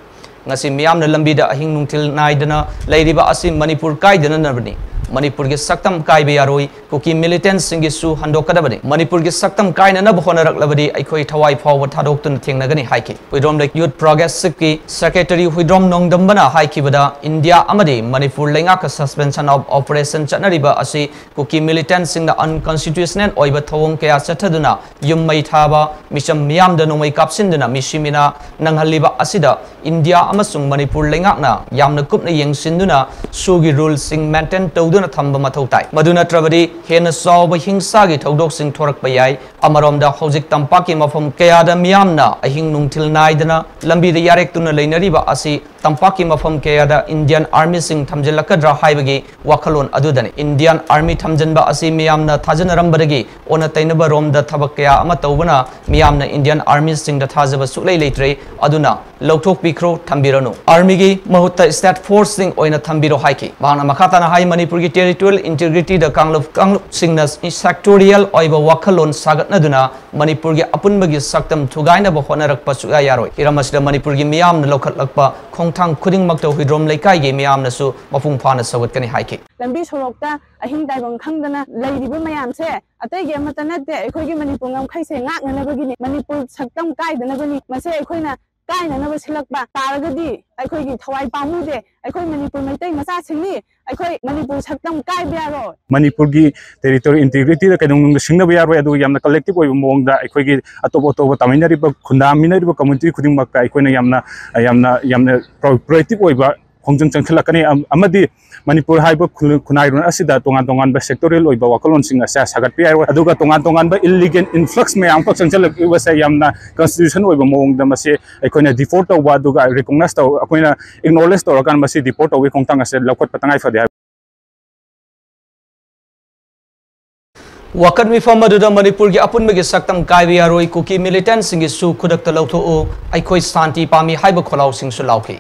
ꯉꯁꯤ ꯃꯤꯌꯥꯝꯅ ꯂꯝꯕꯤꯗ ꯑꯍꯤꯡ ꯅꯨꯡꯊꯤꯜ ꯅꯥꯏꯗꯅ ꯂꯩꯔꯤꯕ ꯑꯁꯤ ꯃꯅꯤꯄꯨꯔ ꯀꯥꯏꯗꯅꯅꯕꯅꯤ꯫ ꯃꯅꯤꯄꯨꯔꯒꯤ ꯁꯛꯇꯝ ꯀꯥꯏꯕ ꯌꯥꯔꯣꯏ꯫ ꯀꯨꯀꯤ ꯃꯤꯂꯤꯇꯦꯟꯠꯁꯤꯡꯒꯤꯁꯨ ꯍꯟꯗꯣꯛꯀꯗꯕꯅꯤ꯫ ꯃꯅꯤꯄꯨꯔꯒꯤ ꯁꯛꯇꯝ ꯀꯥꯏꯅꯅꯕ ꯍꯣꯠꯅꯔꯛꯂꯕꯗꯤ ꯑꯩꯈꯣꯏ ꯊꯋꯥꯏ ꯐꯥꯎꯕ ꯊꯥꯗꯣꯛꯇꯨꯅ ꯊꯦꯡꯅꯒꯅꯤ ꯍꯥꯏꯈꯤ꯫ ꯍꯨꯏꯗ꯭ꯔꯣꯝ ꯂꯩ ꯌꯨꯠ ꯄ꯭ꯔꯣꯒ꯭ꯔꯦꯁꯤꯚꯀꯤ ꯁꯦꯀ꯭ꯔꯦꯇꯔꯤ ꯍꯨꯏꯗ꯭ꯔꯣꯝ ꯅꯣꯡꯗꯝꯕꯅ ꯍꯥꯏꯈꯤꯕꯗ, ꯏꯟꯗꯤꯌꯥ ꯑꯃꯗꯤ ꯃꯅꯤꯄꯨꯔ ꯂꯩꯉꯥꯛꯀ ꯁꯁꯄꯦꯟꯁꯟ ꯑꯣꯐ ꯑꯣꯄꯔꯦꯁꯟ ꯆꯠꯅꯔꯤꯕ ꯑꯁꯤ ꯀꯨꯀꯤ ꯃꯤꯂꯤꯇꯦꯟꯠꯁꯤꯡꯅ ꯑꯟꯀꯟꯁꯇꯤꯇ꯭ꯌꯨꯁꯅꯦꯜ ꯑꯣꯏꯕ ꯊꯧꯑꯣꯡ ꯀꯌꯥ ꯆꯠꯊꯗꯨꯅ ꯌꯨꯝ ꯃꯩ ꯊꯥꯕ, ꯃꯤꯆꯝ ꯃꯤꯌꯥꯝꯗ ꯅꯣꯡꯃꯩ ꯀꯥꯞꯁꯤꯟꯗꯨꯅ ꯃꯤꯁꯤ ꯃꯤꯅꯥ ꯅꯪꯍꯜꯂꯤꯕ ꯑꯁꯤꯗ ꯏꯟꯗꯤꯌꯥ ꯑꯃꯁꯨꯡ ꯃꯅꯤꯄꯨꯔ ꯂꯩꯉꯥꯛꯅ ꯌꯥꯝꯅ ꯀꯨꯞꯅ ꯌꯦꯡꯁꯤꯟꯗꯨꯅ ꯁꯨꯒꯤ ꯔꯨꯜꯁꯤꯡ ꯃꯦꯟꯇꯦꯟ ꯇꯧꯗꯨꯅ ꯊꯝꯕ ꯃꯊꯧ ꯇꯥꯏ꯫ ꯃꯗꯨ ꯅꯠꯇ꯭ꯔꯕꯗꯤ ꯍꯦꯟꯅ ꯆꯥꯎꯕ ꯍꯤꯡꯁꯥꯒꯤ ꯊꯧꯗꯣꯛꯁꯤꯡ ꯊꯣꯔꯛꯄ ꯌꯥꯏ꯫ ꯑꯃꯔꯣꯝꯗ, ꯍꯧꯖꯤꯛ ꯇꯝꯄꯥꯛꯀꯤ ꯃꯐꯝ ꯀꯌꯥꯗ ꯃꯤꯌꯥꯝꯅ ꯑꯍꯤꯡ ꯅꯨꯡꯊꯤꯜ ꯅꯥꯏꯗꯅ ꯂꯝꯕꯤꯗ ꯌꯥꯔꯦꯛꯇꯨꯅ ꯂꯩꯅꯔꯤꯕ ꯑꯁꯤ ꯇꯝꯄꯥꯛꯀꯤ ꯃꯐꯝ ꯀꯌꯥꯗ Indian Armyꯁꯤꯡ ꯊꯝꯖꯤꯜꯂꯛꯀꯗ꯭ꯔꯥ ꯍꯥꯏꯕꯒꯤ ꯋꯥꯈꯜꯂꯣꯟ ꯑꯗꯨꯗꯅꯤ꯫ Indian Army ꯊꯝꯖꯤꯟꯕ ꯑꯁꯤ ꯃꯤꯌꯥꯝꯅ ꯊꯥꯖꯅꯔꯝꯕꯗꯒꯤ ꯑꯣꯟꯅ ꯇꯩꯅꯕ ꯔꯣꯝꯗ ꯊꯕꯛ ꯀꯌꯥ ꯑꯃ ꯇꯧꯕꯅ ꯃꯤꯌꯥꯝꯅ Indian Armyꯁꯤꯡꯗ ꯊꯥꯖꯕ ꯁꯨꯛꯂꯩ ꯂꯩꯇ꯭ꯔꯦ꯫ ꯑꯗꯨꯅ ꯂꯧꯊꯣꯛꯄꯤꯈ꯭ꯔꯣ, ꯊꯝꯕꯤꯔꯅꯨ꯫ Armyꯒꯤ ꯃꯍꯨꯠꯇ State Forceꯁꯤꯡ ꯑꯣꯏꯅ ꯊꯝꯕꯤꯔꯣ ꯍꯥꯏꯈꯤ꯫ ꯃꯍꯥꯛꯅ ꯃꯈꯥ ꯇꯥꯅ ꯍꯥꯏ, ꯃꯅꯤꯄꯨꯔꯒꯤ territorial integrityꯗ ꯀꯥꯡꯂꯨꯞ ꯀꯥꯡꯂꯨꯞꯁꯤꯡꯅ sectorial ꯑꯣꯏꯕ ꯋꯥꯈꯜꯂꯣꯟ ꯁꯥꯒꯠꯅꯗꯨꯅ ꯃꯅꯤꯄꯨꯔꯒꯤ ꯑꯄꯨꯟꯕꯒꯤ ꯁꯛꯇꯝ ꯊꯨꯒꯥꯏꯅꯕ ꯍꯣꯠꯅꯔꯛꯄ ꯁꯨꯛꯌꯥ ꯌꯥꯔꯣꯏ꯫ ꯍꯤꯔꯝ ꯑꯁꯤꯗ ꯃꯅꯤꯄꯨꯔꯒꯤ ꯃꯤꯌꯥꯝꯅ ꯂꯧꯈꯠꯂꯛꯄ ꯈꯣꯡꯊꯥꯡ ꯈꯨꯗꯤꯡꯃꯛꯇ ꯍꯨꯏꯗ꯭ꯔꯣꯝ ꯂꯩꯀꯥꯏꯒꯤ ꯃꯤꯌꯥꯝꯅꯁꯨ ꯃꯄꯨꯡ ꯐꯥꯅ ꯁꯧꯒꯠꯀꯅꯤ ꯍꯥꯏꯈꯤ꯫ ꯂꯝꯕꯤ ꯁꯣꯔꯣꯛꯇ ꯑꯍꯤꯡ ꯇꯥꯏꯕꯪ ꯈꯪꯗꯅ ꯂꯩꯔꯤꯕ ꯃꯌꯥꯝꯁꯦ ꯑꯇꯩꯒꯤ ꯑꯃꯠꯇ ꯅꯠꯇꯦ, ꯑꯩꯈꯣꯏꯒꯤ ꯃꯅꯤꯄꯨꯔ ꯉꯝꯈꯩꯁꯦ ꯉꯥꯛꯅꯅꯕꯒꯤꯅꯤ, ꯃꯅꯤꯄꯨꯔ ꯁꯛꯇꯝ ꯀꯥꯏꯗꯅꯕꯅꯤ꯫ ꯃꯁꯦ ꯑꯩꯈꯣꯏꯅ ꯀꯥꯏꯅꯅꯕ ꯁꯤꯜꯂꯛꯄ ꯇꯥꯔꯒꯗꯤ ꯑꯩꯈꯣꯏꯒꯤ ꯊꯋꯥꯏ ꯄꯥꯝꯃꯨꯗꯦ꯫ ꯑꯩꯈꯣꯏ ꯃꯅꯤꯄꯨꯔ ꯃꯩꯇꯩ ꯃꯆꯥꯁꯤꯡꯅꯤ꯫ ꯑꯩꯈꯣꯏ ꯃꯅꯤꯄꯨꯔ ꯁꯛꯇꯝ ꯀꯥꯏꯕ ꯌꯥꯔꯣꯏ꯫ ꯃꯅꯤꯄꯨꯔꯒꯤ territorial integrityꯗ ꯀꯩꯗꯧꯅꯨꯡꯗ ꯁꯤꯡꯅꯕ ꯌꯥꯔꯣꯏ꯫ ꯑꯗꯨꯒ ꯌꯥꯝꯅ collective ꯑꯣꯏꯕ ꯃꯑꯣꯡꯗ ꯑꯩꯈꯣꯏꯒꯤ ꯑꯇꯣꯞ ꯑꯇꯣꯞꯄ ꯇꯥꯃꯤꯟꯅꯔꯤꯕ, ꯈꯨꯟꯗꯥꯃꯤꯟꯅꯔꯤꯕ community ꯈꯨꯗꯤꯡꯃꯛꯇ ꯑꯩꯈꯣꯏꯅ ꯌꯥꯝꯅ, ꯌꯥꯝꯅ, ꯌꯥꯝꯅ pro-, proactive ꯑꯣꯏꯕ ꯈꯣꯡꯖꯪ ꯆꯪꯁꯤꯜꯂꯛꯀꯅꯤ꯫ ꯑꯝ-, ꯑꯃꯗꯤ ꯃꯅꯤꯄꯨꯔ ꯍꯥꯏꯕ ꯈꯨ-, ꯈꯨꯟꯅꯥꯏꯔꯣꯟ ꯑꯁꯤꯗ ꯇꯣꯉꯥꯟ ꯇꯣꯉꯥꯟꯕ sectorial ꯑꯣꯏꯕ ꯋꯥꯈꯜꯂꯣꯟꯁꯤꯡ ꯑꯁꯦ ꯁꯥꯒꯠꯄ ꯌꯥꯔꯣꯏ꯫ ꯑꯗꯨꯒ ꯇꯣꯉꯥꯟ ꯇꯣꯉꯥꯟꯕ illegal influx ꯃꯌꯥꯝ ꯑꯃꯈꯛ ꯆꯪꯁꯤꯜꯂꯛꯂꯤꯕꯁꯦ ꯌꯥꯝꯅ constitution ꯑꯣꯏꯕ ꯃꯑꯣꯡꯗ ꯃꯁꯤ ꯑꯩꯈꯣꯏꯅ deport ꯇꯧꯕ, ꯑꯗꯨꯒ recognize ꯇꯧ-, ꯑꯩꯈꯣꯏꯅ acknowledge ꯇꯧꯔꯀꯥꯟꯗ ꯃꯁꯤ deport ꯇꯧꯕꯒꯤ ꯈꯣꯡꯊꯥꯡ ꯑꯁꯦ ꯂꯧꯈꯠꯄ ꯇꯉꯥꯏ ꯐꯗꯦ ꯍꯥꯏꯕ꯫ ꯋꯥꯀꯠ ꯃꯤꯐꯝ ꯑꯗꯨꯗ ꯃꯅꯤꯄꯨꯔꯒꯤ ꯑꯄꯨꯟꯕꯒꯤ ꯁꯛꯇꯝ ꯀꯥꯏꯕ ꯌꯥꯔꯣꯏ, ꯀꯨꯀꯤ militantꯁꯤꯡꯒꯤꯁꯨ ꯈꯨꯗꯛꯇ ꯂꯧꯊꯣꯛꯎ, ꯑꯩꯈꯣꯏ ꯁꯥꯟꯇꯤ ꯄꯥꯝꯃꯤ ꯍꯥꯏꯕ ꯈꯣꯜꯂꯥꯎꯁꯤꯡꯁꯨ ꯂꯥꯎꯈꯤ꯫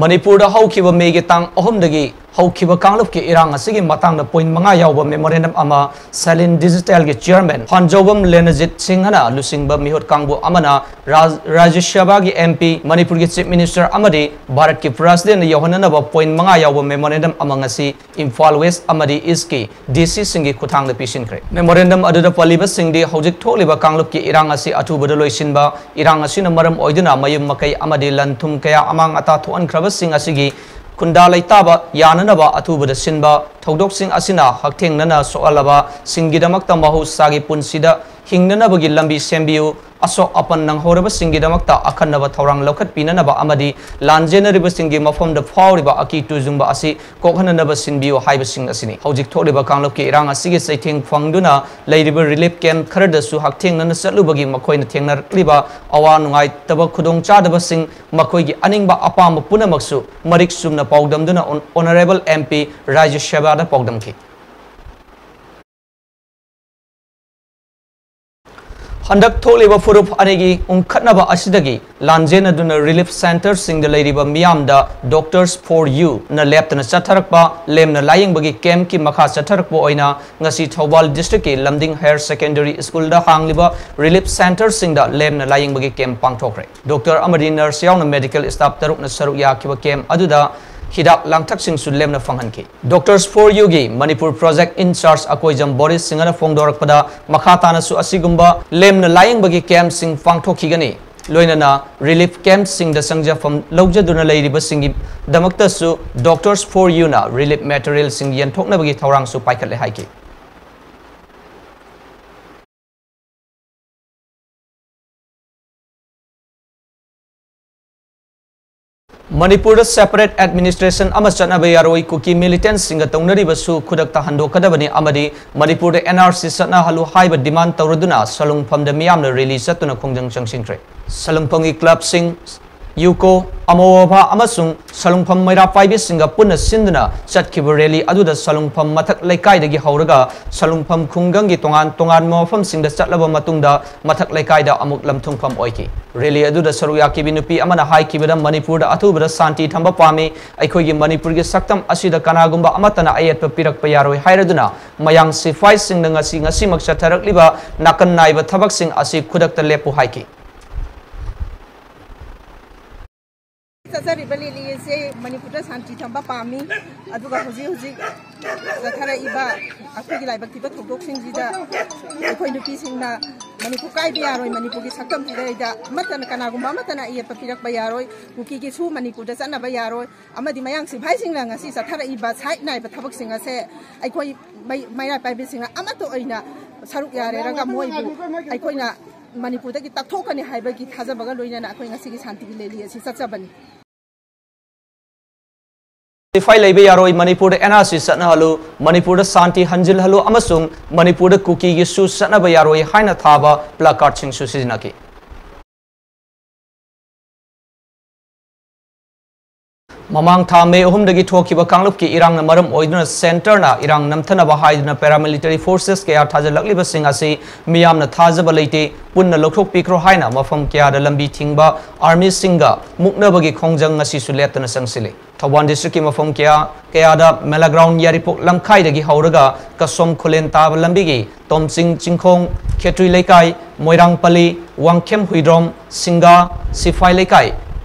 ꯃꯅꯤꯄꯨꯔꯗ ꯍꯧꯈꯤꯕ ꯃꯦꯒꯤ ꯇꯥꯡ ꯑꯍꯨꯝꯗꯒꯤ ꯍꯧꯈꯤꯕ ꯀꯥꯡꯂꯨꯞꯀꯤ ꯏꯔꯥꯡ ꯑꯁꯤꯒꯤ ꯃꯇꯥꯡꯗ point ꯃꯉꯥ ꯌꯥꯎꯕ memorandum ꯑꯃ Salin Digitalꯒꯤ chairman ꯐꯥꯟꯖꯧꯕꯝ ꯂꯦꯅꯖꯤꯠ ꯁꯤꯡꯍꯅ ꯂꯨꯆꯤꯡꯕ ꯃꯤꯍꯨꯠ ꯀꯥꯡꯕꯨ ꯑꯃꯅ ꯔꯥꯖ-, ꯔꯥꯖ꯭ꯌ ꯁꯚꯥꯒꯤ MP, ꯃꯅꯤꯄꯨꯔꯒꯤ Chief Minister ꯑꯃꯗꯤ ꯚꯥꯔꯠꯀꯤ Presidentꯅ ꯌꯧꯍꯟꯅꯅꯕ point ꯃꯉꯥ ꯌꯥꯎꯕ memorandum ꯑꯃ ꯉꯁꯤ ꯏꯝꯐꯥꯜ West ꯑꯃꯗꯤ Eastꯀꯤ DCꯁꯤꯡꯒꯤ ꯈꯨꯠꯊꯥꯡꯗ ꯄꯤꯁꯤꯟꯈ꯭ꯔꯦ꯫ Memorandum ꯑꯗꯨꯗ ꯄꯜꯂꯤꯕꯁꯤꯡꯗꯤ ꯍꯧꯖꯤꯛ ꯊꯣꯛꯂꯤꯕ ꯀꯥꯡꯂꯨꯞꯀꯤ ꯏꯔꯥꯡ ꯑꯁꯤ ꯑꯊꯨꯕꯗ ꯂꯣꯏꯁꯤꯟꯕ, ꯏꯔꯥꯡ ꯑꯁꯤꯅ ꯃꯔꯝ ꯑꯣꯏꯗꯨꯅ ꯃꯌꯨꯝ ꯃꯀꯩ ꯑꯃꯗꯤ ꯂꯟ ꯊꯨꯝ ꯀꯌꯥ ꯑꯃꯥꯡ ꯑꯇꯥ ꯊꯣꯛꯍꯟꯈ꯭ꯔꯕꯁꯤꯡ ꯑꯁꯤꯒꯤ ꯈꯨꯟꯗꯥ ꯂꯩꯇꯥꯕ ꯌꯥꯅꯅꯕ ꯑꯊꯨꯕꯗ ꯁꯤꯟꯕ, ꯊꯧꯗꯣꯛꯁꯤꯡ ꯑꯁꯤꯅ ꯍꯛꯊꯦꯡꯅꯅ ꯁꯣꯛꯍꯜꯂꯕꯁꯤꯡꯒꯤꯗꯃꯛꯇ ꯃꯍꯧꯁꯥꯒꯤ ꯄꯨꯟꯁꯤꯗ ꯍꯤꯡꯅꯅꯕꯒꯤ ꯂꯝꯕꯤ ꯁꯦꯝꯕꯤꯌꯨ, ꯑꯁꯣꯛ ꯑꯄꯟ ꯅꯪꯍꯧꯔꯕꯁꯤꯡꯒꯤꯗꯃꯛꯇ ꯑꯈꯟꯅꯕ ꯊꯧꯔꯥꯡ ꯂꯧꯈꯠꯄꯤꯅꯅꯕ ꯑꯃꯗꯤ ꯂꯥꯟꯖꯦꯟꯅꯔꯤꯕꯁꯤꯡꯒꯤ ꯃꯐꯝꯗ ꯐꯥꯎꯔꯤꯕ ꯑꯀꯤ ꯇꯨꯖꯨꯡꯕ ꯑꯁꯤ ꯀꯣꯛꯍꯟꯅꯅꯕ ꯁꯤꯟꯕꯤꯌꯨ ꯍꯥꯏꯕꯁꯤꯡ ꯑꯁꯤꯅꯤ꯫ ꯍꯧꯖꯤꯛ ꯊꯣꯛꯂꯤꯕ ꯀꯥꯡꯂꯨꯞꯀꯤ ꯏꯔꯥꯡ ꯑꯁꯤꯒꯤ ꯆꯩꯊꯦꯡ ꯐꯪꯗꯨꯅ ꯂꯩꯔꯤꯕ relief camp ꯈꯔꯗꯁꯨ ꯍꯛꯊꯦꯡꯅꯅ ꯆꯠꯂꯨꯕꯒꯤ ꯃꯈꯣꯏꯅ ꯊꯦꯡꯅꯔꯛꯂꯤꯕ ꯑꯋꯥ ꯅꯨꯡꯉꯥꯏꯇꯕ ꯈꯨꯗꯣꯡꯆꯥꯗꯕꯁꯤꯡ, ꯃꯈꯣꯏꯒꯤ ꯑꯅꯤꯡꯕ ꯑꯄꯥꯝꯕ ꯄꯨꯝꯅꯃꯛꯁꯨ ꯃꯔꯤꯛ ꯆꯨꯝꯅ ꯄꯥꯎꯗꯝꯗꯨꯅ ꯑꯣꯟ-, Honourable M P ꯔꯥꯖ꯭ꯌ ꯁꯦꯕꯥꯗ ꯄꯥꯎꯗꯝꯈꯤ꯫ ꯍꯟꯗꯛ ꯊꯣꯛꯂꯤꯕ ꯐꯨꯔꯨꯞ ꯑꯅꯤꯒꯤ ꯎꯪꯈꯠꯅꯕ ꯑꯁꯤꯗꯒꯤ ꯂꯥꯟꯖꯦꯟꯅꯗꯨꯅ relief centreꯁꯤꯡꯗ ꯂꯩꯔꯤꯕ ꯃꯤꯌꯥꯝꯗ Doctors for You ꯅ ꯂꯦꯞꯇꯅ ꯆꯠꯊꯔꯛꯄ ꯂꯦꯝꯅ ꯂꯥꯌꯦꯡꯕꯒꯤ campꯀꯤ ꯃꯈꯥ ꯆꯠꯊꯔꯛꯄ ꯑꯣꯏꯅ ꯉꯁꯤ ꯊꯧꯕꯥꯜ districtꯀꯤ ꯂꯝꯗꯤꯡ Higher Secondary Schoolꯗ ꯍꯥꯡꯂꯤꯕ relief centreꯁꯤꯡꯗ ꯂꯦꯝꯅ ꯂꯥꯌꯦꯡꯕꯒꯤ camp ꯄꯥꯡꯊꯣꯛꯈ꯭ꯔꯦ꯫ Doctor ꯑꯃꯗꯤ nurse ꯌꯥꯎꯅ medical staff ꯇꯔꯨꯛꯅ ꯁꯔꯨꯛ ꯌꯥꯈꯤꯕ camp ꯑꯗꯨꯗ ꯍꯤꯗꯥꯛ ꯂꯥꯡꯊꯛꯁꯤꯡꯁꯨ ꯂꯦꯝꯅ ꯐꯪꯍꯟꯈꯤ꯫ Doctors for Youꯒꯤ Manipur project in charge Akoijam ꯕꯣꯔꯤꯁ ꯁꯤꯡꯍꯅ ꯐꯣꯡꯗꯣꯔꯛꯄꯗ, ꯃꯈꯥ ꯇꯥꯅꯁꯨ ꯑꯁꯤꯒꯨꯝꯕ ꯂꯦꯝꯅ ꯂꯥꯌꯦꯡꯕꯒꯤ campꯁꯤꯡ ꯄꯥꯡꯊꯣꯛꯈꯤꯒꯅꯤ꯫ ꯂꯣꯏꯅꯅ relief campꯁꯤꯡꯗ ꯆꯪꯖꯐꯝ ꯂꯧꯖꯗꯨꯅ ꯂꯩꯔꯤꯕꯁꯤꯡꯒꯤꯗꯃꯛꯇꯁꯨ Doctors for Youꯅ relief materialꯁꯤꯡ ꯌꯦꯟꯊꯣꯛꯅꯕꯒꯤ ꯊꯧꯔꯥꯡꯁꯨ ꯄꯥꯏꯈꯠꯂꯦ ꯍꯥꯏꯈꯤ꯫ ꯃꯅꯤꯄꯨꯔꯗ separate administration ꯑꯃ ꯆꯠꯅꯕ ꯌꯥꯔꯣꯏ, ꯀꯨꯀꯤ militantꯁꯤꯡꯒ ꯇꯧꯅꯔꯤꯕꯁꯨ ꯈꯨꯗꯛꯇ ꯍꯟꯗꯣꯛꯀꯗꯕꯅꯤ ꯑꯃꯗꯤ ꯃꯅꯤꯄꯨꯔꯗ N R C ꯆꯠꯅꯍꯜꯂꯨ ꯍꯥꯏꯕ demand ꯇꯧꯔꯗꯨꯅ ꯁꯂꯨꯡꯐꯝꯗ ꯃꯤꯌꯥꯝꯅ rally ꯆꯠꯇꯨꯅ ꯈꯣꯡꯖꯪ ꯆꯪꯁꯤꯟꯈ꯭ꯔꯦ꯫ ꯁꯂꯨꯡꯐꯝꯒꯤ clubꯁꯤꯡ, ꯌꯨꯀꯣ, ꯑꯃꯣꯕꯥ ꯑꯃꯁꯨꯡ ꯁꯂꯨꯡꯐꯝ ꯃꯩꯔꯥ ꯄꯥꯏꯕꯤꯁꯤꯡꯒ ꯄꯨꯟꯅ ꯁꯤꯟꯗꯨꯅ ꯆꯠꯈꯤꯕ rally ꯑꯗꯨꯗ ꯁꯂꯨꯡꯐꯝ ꯃꯊꯛ ꯂꯩꯀꯥꯏꯗꯒꯤ ꯍꯧꯔꯒ ꯁꯂꯨꯡꯐꯝ ꯈꯨꯡꯒꯪꯒꯤ ꯇꯣꯉꯥꯟ ꯇꯣꯉꯥꯟꯕ ꯃꯐꯝꯁꯤꯡꯗ ꯆꯠꯂꯕ ꯃꯇꯨꯡꯗ ꯃꯊꯛ ꯂꯩꯀꯥꯏꯗ ꯑꯃꯨꯛ ꯂꯝꯊꯨꯡꯐꯝ ꯑꯣꯏꯈꯤ꯫ Rally ꯑꯗꯨꯗ ꯁꯔꯨꯛ ꯌꯥꯈꯤꯕꯤ ꯅꯨꯄꯤ ꯑꯃꯅ ꯍꯥꯏꯈꯤꯕꯗ, ꯃꯅꯤꯄꯨꯔꯗ ꯑꯊꯨꯕꯗ ꯁꯥꯟꯇꯤ ꯊꯝꯕ ꯄꯥꯝꯃꯤ꯫ ꯑꯩꯈꯣꯏꯒꯤ ꯃꯅꯤꯄꯨꯔꯒꯤ ꯁꯛꯇꯝ ꯑꯁꯤꯗ ꯀꯅꯥꯒꯨꯝꯕ ꯑꯃꯠꯇꯅ ꯑꯌꯦꯠꯄ ꯄꯤꯔꯛꯄ ꯌꯥꯔꯣꯏ ꯍꯥꯏꯔꯗꯨꯅ ꯃꯌꯥꯡ ꯁꯤꯐꯥꯏꯁꯤꯡꯅ ꯉꯁꯤ, ꯉꯁꯤꯃꯛ ꯆꯠꯊꯔꯛꯂꯤꯕ ꯅꯥꯀꯟ ꯅꯥꯏꯕ ꯊꯕꯛꯁꯤꯡ ꯑꯁꯤ ꯈꯨꯗꯛꯇ ꯂꯦꯞꯄꯨ ꯍꯥꯏꯈꯤ꯫ ꯆꯠꯆꯔꯤꯕ rally ꯑꯁꯤ ꯃꯅꯤꯄꯨꯔꯗ ꯁꯥꯟꯇꯤ ꯊꯝꯕ ꯄꯥꯝꯃꯤ꯫ ꯑꯗꯨꯒ ꯍꯧꯖꯤꯛ ꯍꯧꯖꯤꯛ ꯆꯠꯊꯔꯛꯏꯕ ꯑꯩꯈꯣꯏꯒꯤ ꯂꯥꯏꯕꯛ ꯊꯤꯕ ꯊꯧꯗꯣꯛꯁꯤꯡꯁꯤꯗ ꯑꯩꯈꯣꯏ ꯅꯨꯄꯤꯁꯤꯡꯅ ꯃꯅꯤꯄꯨꯔ ꯀꯥꯏꯕ ꯌꯥꯔꯣꯏ, ꯃꯅꯤꯄꯨꯔꯒꯤ ꯁꯛꯇꯝꯁꯤꯗꯩꯗ ꯑꯃꯠꯇꯅ, ꯀꯅꯥꯒꯨꯝꯕ ꯑꯃꯠꯇꯅ ꯑꯌꯦꯠꯄ ꯄꯤꯔꯛꯄ ꯌꯥꯔꯣꯏ, ꯀꯨꯀꯤꯒꯤꯁꯨ ꯃꯅꯤꯄꯨꯔꯗ ꯆꯠꯅꯕ ꯌꯥꯔꯣꯏ꯫ ꯑꯃꯗꯤ ꯃꯌꯥꯡ ꯁꯤꯐꯥꯏꯁꯤꯡꯅ ꯉꯁꯤ ꯆꯠꯊꯔꯛꯏꯕ ꯁꯥꯏꯠ ꯅꯥꯏꯕ ꯊꯕꯛꯁꯤꯡ ꯑꯁꯦ ꯑꯩꯈꯣꯏ ꯃꯩ-, ꯃꯩꯔꯥ ꯄꯥꯏꯕꯤꯁꯤꯡꯅ ꯑꯃꯠꯇ ꯑꯣꯏꯅ ꯁꯔꯨꯛ ꯌꯥꯔꯦꯔꯒ ꯃꯣꯏꯕꯨ ꯑꯩꯈꯣꯏꯅ ꯃꯅꯤꯄꯨꯔꯗꯒꯤ ꯇꯛꯊꯣꯛꯀꯅꯤ ꯍꯥꯏꯕꯒꯤ ꯊꯥꯖꯕꯒ ꯂꯣꯏꯅꯅ ꯑꯩꯈꯣꯏ ꯉꯁꯤꯒꯤ ꯁꯥꯟꯇꯤꯒꯤ ꯂꯦꯂꯤ ꯑꯁꯤ ꯆꯠꯆꯕꯅꯤ꯫ ꯁꯤꯐꯥꯏ ꯂꯩꯕ ꯌꯥꯔꯣꯏ, ꯃꯅꯤꯄꯨꯔꯗ ꯑꯦꯟ ꯑꯥꯔ ꯁꯤ ꯆꯠꯅꯍꯜꯂꯨ, ꯃꯅꯤꯄꯨꯔꯗ ꯁꯥꯟꯇꯤ ꯍꯟꯖꯤꯜꯍꯜꯂꯨ ꯑꯃꯁꯨꯡ ꯃꯅꯤꯄꯨꯔꯗ ꯀꯨꯀꯤꯒꯤ ꯁꯨ ꯆꯠꯅꯕ ꯌꯥꯔꯣꯏ ꯍꯥꯏꯅ ꯊꯥꯕ placardꯁꯤꯡꯁꯨ ꯁꯤꯖꯤꯟꯅꯈꯤ꯫ ꯃꯃꯥꯡ ꯊꯥ ꯃꯦ ꯑꯍꯨꯝꯗꯒꯤ ꯊꯣꯛꯈꯤꯕ ꯀꯥꯡꯂꯨꯞꯀꯤ ꯏꯔꯥꯡꯅ ꯃꯔꯝ ꯑꯣꯏꯗꯨꯅ centreꯅ ꯏꯔꯥꯡ ꯅꯝꯊꯅꯕ ꯍꯥꯏꯗꯨꯅ paramilitary forces ꯀꯌꯥ ꯊꯥꯖꯤꯜꯂꯛꯂꯤꯕꯁꯤꯡ ꯑꯁꯤ ꯃꯤꯌꯥꯝꯅ ꯊꯥꯖꯕ ꯂꯩꯇꯦ, ꯄꯨꯟꯅ ꯂꯧꯊꯣꯛꯄꯤꯈ꯭ꯔꯣ ꯍꯥꯏꯅ ꯃꯐꯝ ꯀꯌꯥꯗ ꯂꯝꯕꯤ ꯊꯤꯡꯕ armyꯁꯤꯡꯒ ꯃꯨꯛꯅꯕꯒꯤ ꯈꯣꯡꯖꯪ ꯉꯁꯤꯁꯨ ꯂꯦꯞꯇꯅ ꯆꯪꯁꯤꯜꯂꯤ꯫ ꯊꯧꯕꯥꯜ districtꯀꯤ ꯃꯐꯝ ꯀꯌꯥ ꯀꯌꯥꯗ ꯃꯦꯂꯥꯒ꯭ꯔꯥꯎꯟ ꯌꯥꯏꯔꯤꯄꯣꯛ ꯂꯝꯈꯥꯏꯗꯒꯤ ꯍꯧꯔꯒ ꯀꯁꯣꯝ ꯈꯨꯂꯦꯟ ꯇꯥꯕ ꯂꯝꯕꯤꯒꯤ ꯇꯣꯝꯆꯤꯡ ꯆꯤꯡꯈꯣꯡ, ꯈꯦꯇ꯭ꯔꯤ ꯂꯩꯀꯥꯏ, ꯃꯣꯏꯔꯥꯡꯄꯜꯂꯤ, ꯋꯥꯡꯈꯦꯝ ꯍꯨꯏꯗ꯭ꯔꯣꯝ, ꯁꯤꯡꯒꯥ, ꯁꯤꯐꯥꯏ ꯂꯩꯀꯥꯏ,